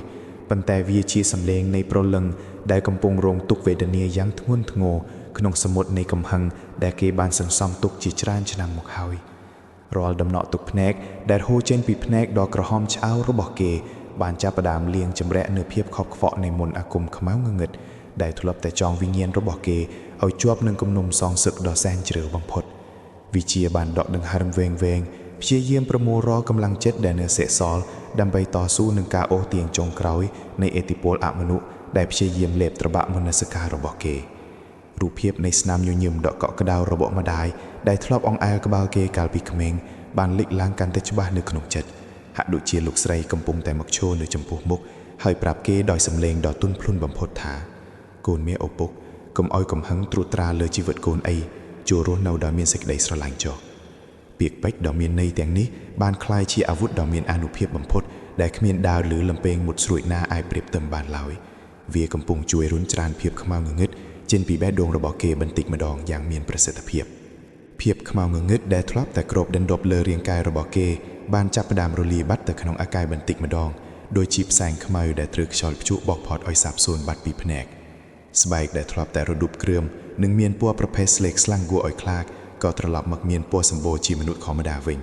ប៉ុន្តែវាជាសំឡេងនៃព្រលឹងដែលកំពុងរងទុក្ខវេទនាយ៉ាងធ្ងន់ធ្ងរក្នុងសមុទ្រនៃកំហឹងដែលគេបានសន្សំទុកជាច្រើនឆ្នាំមកហើយ រាល់ដំណក់ទឹកភ្នែកដែលហូរចេញពីភ្នែកដ៏ក្រហមឆ្អៅរបស់គេបានចាប់ផ្ដើមលាងជម្រះនូវភាពខប់ខ្វក់នៃមន្តអាគមខ្មៅងងឹតដែលធ្លាប់តែចងវិញ្ញាណរបស់គេឲ្យជាប់នឹងគំនុំសងសឹកដ៏សែនជ្រៅបំផុតវិជាបានដកដង្ហើមវែងៗព្យាយាមប្រមូលរាល់កម្លាំងចិត្តដែលនៅសេសសល់ដើម្បីតស៊ូនឹងការអូសទាញចុងក្រោយនៃឥទ្ធិពលអមនុស្សដែលព្យាយាមលេបត្របាក់មនសិការរបស់គេ រូបភាពនៃស្នាមញញឹមដ៏កក់ក្ដៅរបស់ម្ដាយដែលធ្លាប់អង្អែលក្បាលគេកាលពីក្មេងបានលេចឡើងកាន់តែច្បាស់នៅក្នុងចិត្តហាក់ដូចជាលោកស្រីកំពុងតែមកឈរនៅចំពោះមុខហើយប្រាប់គេដោយសំឡេងដ៏ទន់ភ្លន់បំផុតថាកូនមាឪពុកកុំឲ្យកំហឹងត្រួតត្រាលើជីវិតកូនអីចូលរស់នៅដោយមានសេចក្តីស្រឡាញ់ចុះពាក្យពេចន៍ដ៏មានន័យទាំងនេះបានក្លាយជាអាវុធដ៏មានអានុភាពបំផុតដែលគ្មានដាវឬលំពេងមុតស្រួចណាអាចប្រៀបផ្ទឹមបានឡើយវាកំពុងជួយរុញច្រានភាពខ្មៅងងឹតចេញពីបេះដូងរបស់គេបន្តិចម្ដងយ៉ាងមានប្រសិទ្ធភាពភាពខ្មៅងងឹតដែលធ្លាប់តែគ្របដណ្ដប់លើរាងកាយរបស់គេបានចាប់ផ្ដើមរលាយបាត់ទៅក្នុងអាកាសបន្តិចម្ដងដោយជាផ្សែងខ្មៅដែលត្រូវខ្យល់ព្យុះបោកផុតឲ្យសាបសូន្យបាត់ពីភ្នែកស្បែកដែលធ្លាប់តែរដូបគ្រឿមនិងមានពណ៌ប្រផេះស្លេកស្លាំងគួរឲ្យខ្លាចក៏ត្រឡប់មកមានពណ៌សម្បូរជាមនុស្សធម្មតាវិ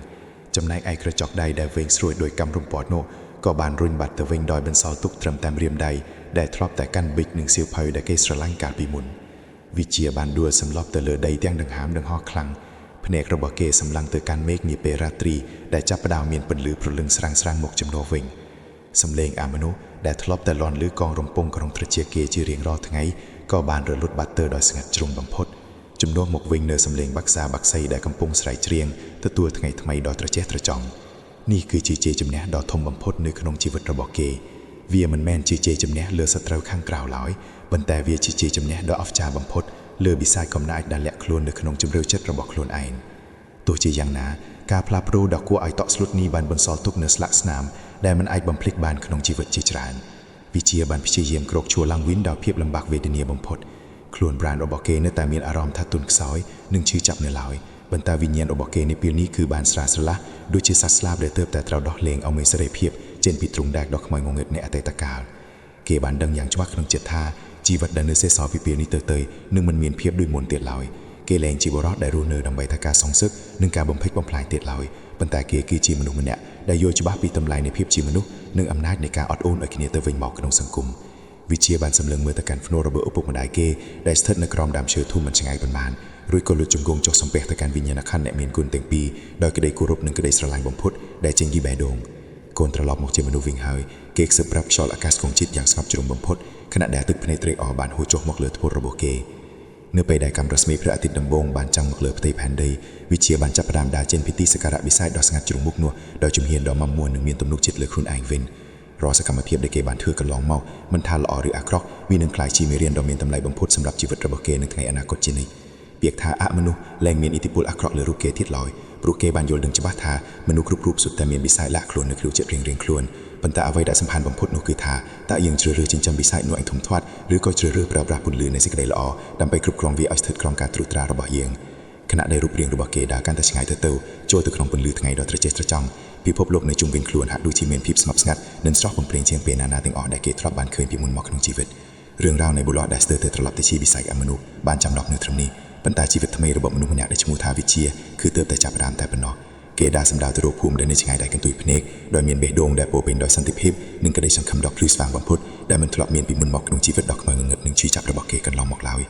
ញចំណែកឯក្រចកដៃដែលវែងស្រួយដោយកាំរំពាត់នោះក៏បានរុញបាត់ទៅវិញដោយបន្សល់ទុកត្រឹមតែម្រាមដៃដែលធ្លាប់តែកាន់ប៊ិចនិងសៀវភៅដែលគេស្រឡាញ់កាលពីមុនវិជាបានដួលសន្លប់ទៅលើដីទាំងដង្ហើមដង្ហោះខ្លាំងភ្នែករបស់គេសម្លឹងទៅកាន់មេឃនាពេលរាត្រីដែលចាប់ផ្ដើមមានពន្លឺព្រលឹងស្រាងៗមកជំនួសវិញសំឡេងអមនុស្សដែលធ្លាប់តែលាន់ឮកងរំពងក្នុងត្រចៀកគេជារៀងរាល់ថ្ងៃក៏បានរលត់បាត់ទៅដោយស្ងាត់ជ្រុងបំផុតជំនួសមកវិញនៅសំឡេងបាក់សាបាក់សីដែលកំពុងស្រែកច្រៀងទទួលថ្ងៃថ្មីដ៏ត្រចះត្រចង់នេះគឺជាជ័យជំនះដ៏ធំបំផុតនៅក្នុងជីវិតរបស់គេវាមិនមែនជាជ័យជំនះលើសត្រូវខាងក្រៅឡើយប៉ុន្តែវាជាជ័យជំនះដ៏អស្ចារ្យបំផុតលើបិសាចកំណាចដែលលាក់ខ្លួននៅក្នុងជម្រៅចិត្តរបស់ខ្លួនឯងទោះជាយ៉ាងណាការផ្លាស់ប្ដូរដ៏គួរឲ្យតក់ស្លុតនេះបានបន្សល់ទុកនូវស្លាកស្នាមដែលមិនអាចបំភ្លេចបានក្នុងជីវិតជាច្រើនវិជាបានព្យាយាមក្រោកឈរឡើងវិញដោយភាពលំបាកវេទនាបំផុតខ្លួនប្រាណរបស់គេនៅតែមានអារម្មណ៍ថាទន់ខ្សោយនិងឈឺចាប់នៅឡើយប៉ុន្តែវិញ្ញាណរបស់គេនៅពេលនេះគឺបានស្រាលស្រឡះដូចជាសត្វស្លាបដែលទើបតែត្រូវដោះលែងឲ្យមានសេរីភាពចេញពីទ្រុងដែកដ៏ខ្មៅងងឹតនៃអតីតកាលគេបានដឹងយ៉ាងច្បាស់ក្នុងចិត្តថាជីវិតដែលនៅសេសសល់ពីពេលនេះទៅនឹងមិនមានភាពដូចមុនទៀតឡើយគេលែងជាបុរសដែលរស់នៅដើម្បីតែការសងសឹកនិងការបំផិចបំផ្លាញទៀតឡើយប៉ុន្តែគេគឺជាមនុស្សម្នាក់ដែលយល់ច្បាស់ពីតម្លៃនៃភាពជាមនុស្សនិងអំណាចនៃការអត់អូនឲ្យគ្នាទៅវិញមកក្នុងសង្គមវិជាបានសម្លឹងមើលទៅកាន់ភ្នួលរបស់ឪពុកម្ដាយគេដែលស្ថិតនៅក្រោមដើមឈើធំមិនឆ្ងាយប៉ុន្មានរួចក៏លុតជង្គង់ចុះសំពះទៅកាន់វិញ្ញាណក្ខន្ធអ្នកមានគុណទាំងពីរដោយក្តីគោរពនិងក្តីស្រឡាញ់បំផុតដែលចេញពីបេះដូងកូនត្រឡប់មកជាមនុស្សវិញហើយគេខ្សឹបប្រាប់ខ្យល់អាកាសគងជាតិយ៉ាងស្ងប់ជ្រុំបំផុតខណៈដែលទឹកភ្នែកត្រេកអរបានហូរចុះមកលើធ្ពូរបស់គេនៅពេលដែលកាំរស្មីព្រះអាទិត្យដំបូងបានចាំងមកលើផ្ទៃផែនដីវិជាបានចាប់ផ្ដើមដើរចេញពីទីសក្ការៈវិស័យដ៏ស្ងាត់ជ្រុងមុខនោះដោយជំហានដ៏មាំមួននិងមានទំនុកចិត្តលើខ្លួនឯងវិញរាល់សកម្មភាពដែលគេបានធ្វើកន្លងមកមិនថាល្អឬអាក្រក់វានឹងក្លាយជាមេរៀនដ៏មានតម្លៃបំផុតសម្រាប់ជីវិតរបស់គេនៅថ្ងៃអនាគតជានិច្ចពាក្យថាអមនុស្សលែងមានឥទ្ធិពលអាក្រក់លើរូបគេទៀតឡើយព្រោះគេបានយល់ដឹងច្បាស់ថាមនុស្សគ្រប់រូបសុទ្ធតែមានវិស័យលាក់ខ្លួននៅក្នុងចិត្តរៀងៗខ្លួន ប៉ុន្តែអ្វីដែលសំខាន់បំផុតនោះគឺថាតើយើងជ្រើសរើសចិញ្ចឹមវិស័យនោះឲ្យធំធាត់ឬក៏ជ្រើសរើសប្រើប្រាស់ពន្លឺនៃសេចក្តីល្អដើម្បីគ្រប់គ្រងវាឲ្យស្ថិតក្រោមការត្រួតត្រារបស់យើងខណៈដែលរូបរាងរបស់គេដើរកាន់តែឆ្ងាយទៅទៅចូលទៅក្នុងពន្លឺថ្ងៃដ៏ត្រចេះត្រចង់ពិភពលោកនៅជុំវិញខ្លួនហាក់ដូចជាមានភាពស្ងប់ស្ងាត់និងស្រស់បំព្រងជាងពេលណាណាទាំងអស់ដែលគេធ្លាប់បានឃើញពីមុនមកក្នុងជីវិតរឿងរ៉ាវនៃបុរសដែលស្ទើរតែត្រឡប់ទៅជាវិស័យអមនុស្សបានចាំឡប់នៅត្រឹមនេះប៉ុន្តែជីវិតថ្មីរបស់មនុស្សម្នាក់ដែលឈ្មោះថាវិជាគឺទើបតែចាប់ផ្ដើមតែប៉ុណ្ណោះគេដើរសម្ដៅទៅរកភូមិដែលនៅឆ្ងាយដែលកន្ទុយភ្នែកដោយមានបេះដូងដែលពោរពេញដោយសន្តិភាពនិងក្តីសង្ឃឹមដ៏ភ្លឺស្វាងបំផុតដែលមិនធ្លាប់មានពីមុនមកក្នុងជីវិតដ៏ខ្មៅងងឹតនិងឈឺចាប់របស់គេកន្លងមកឡើយ។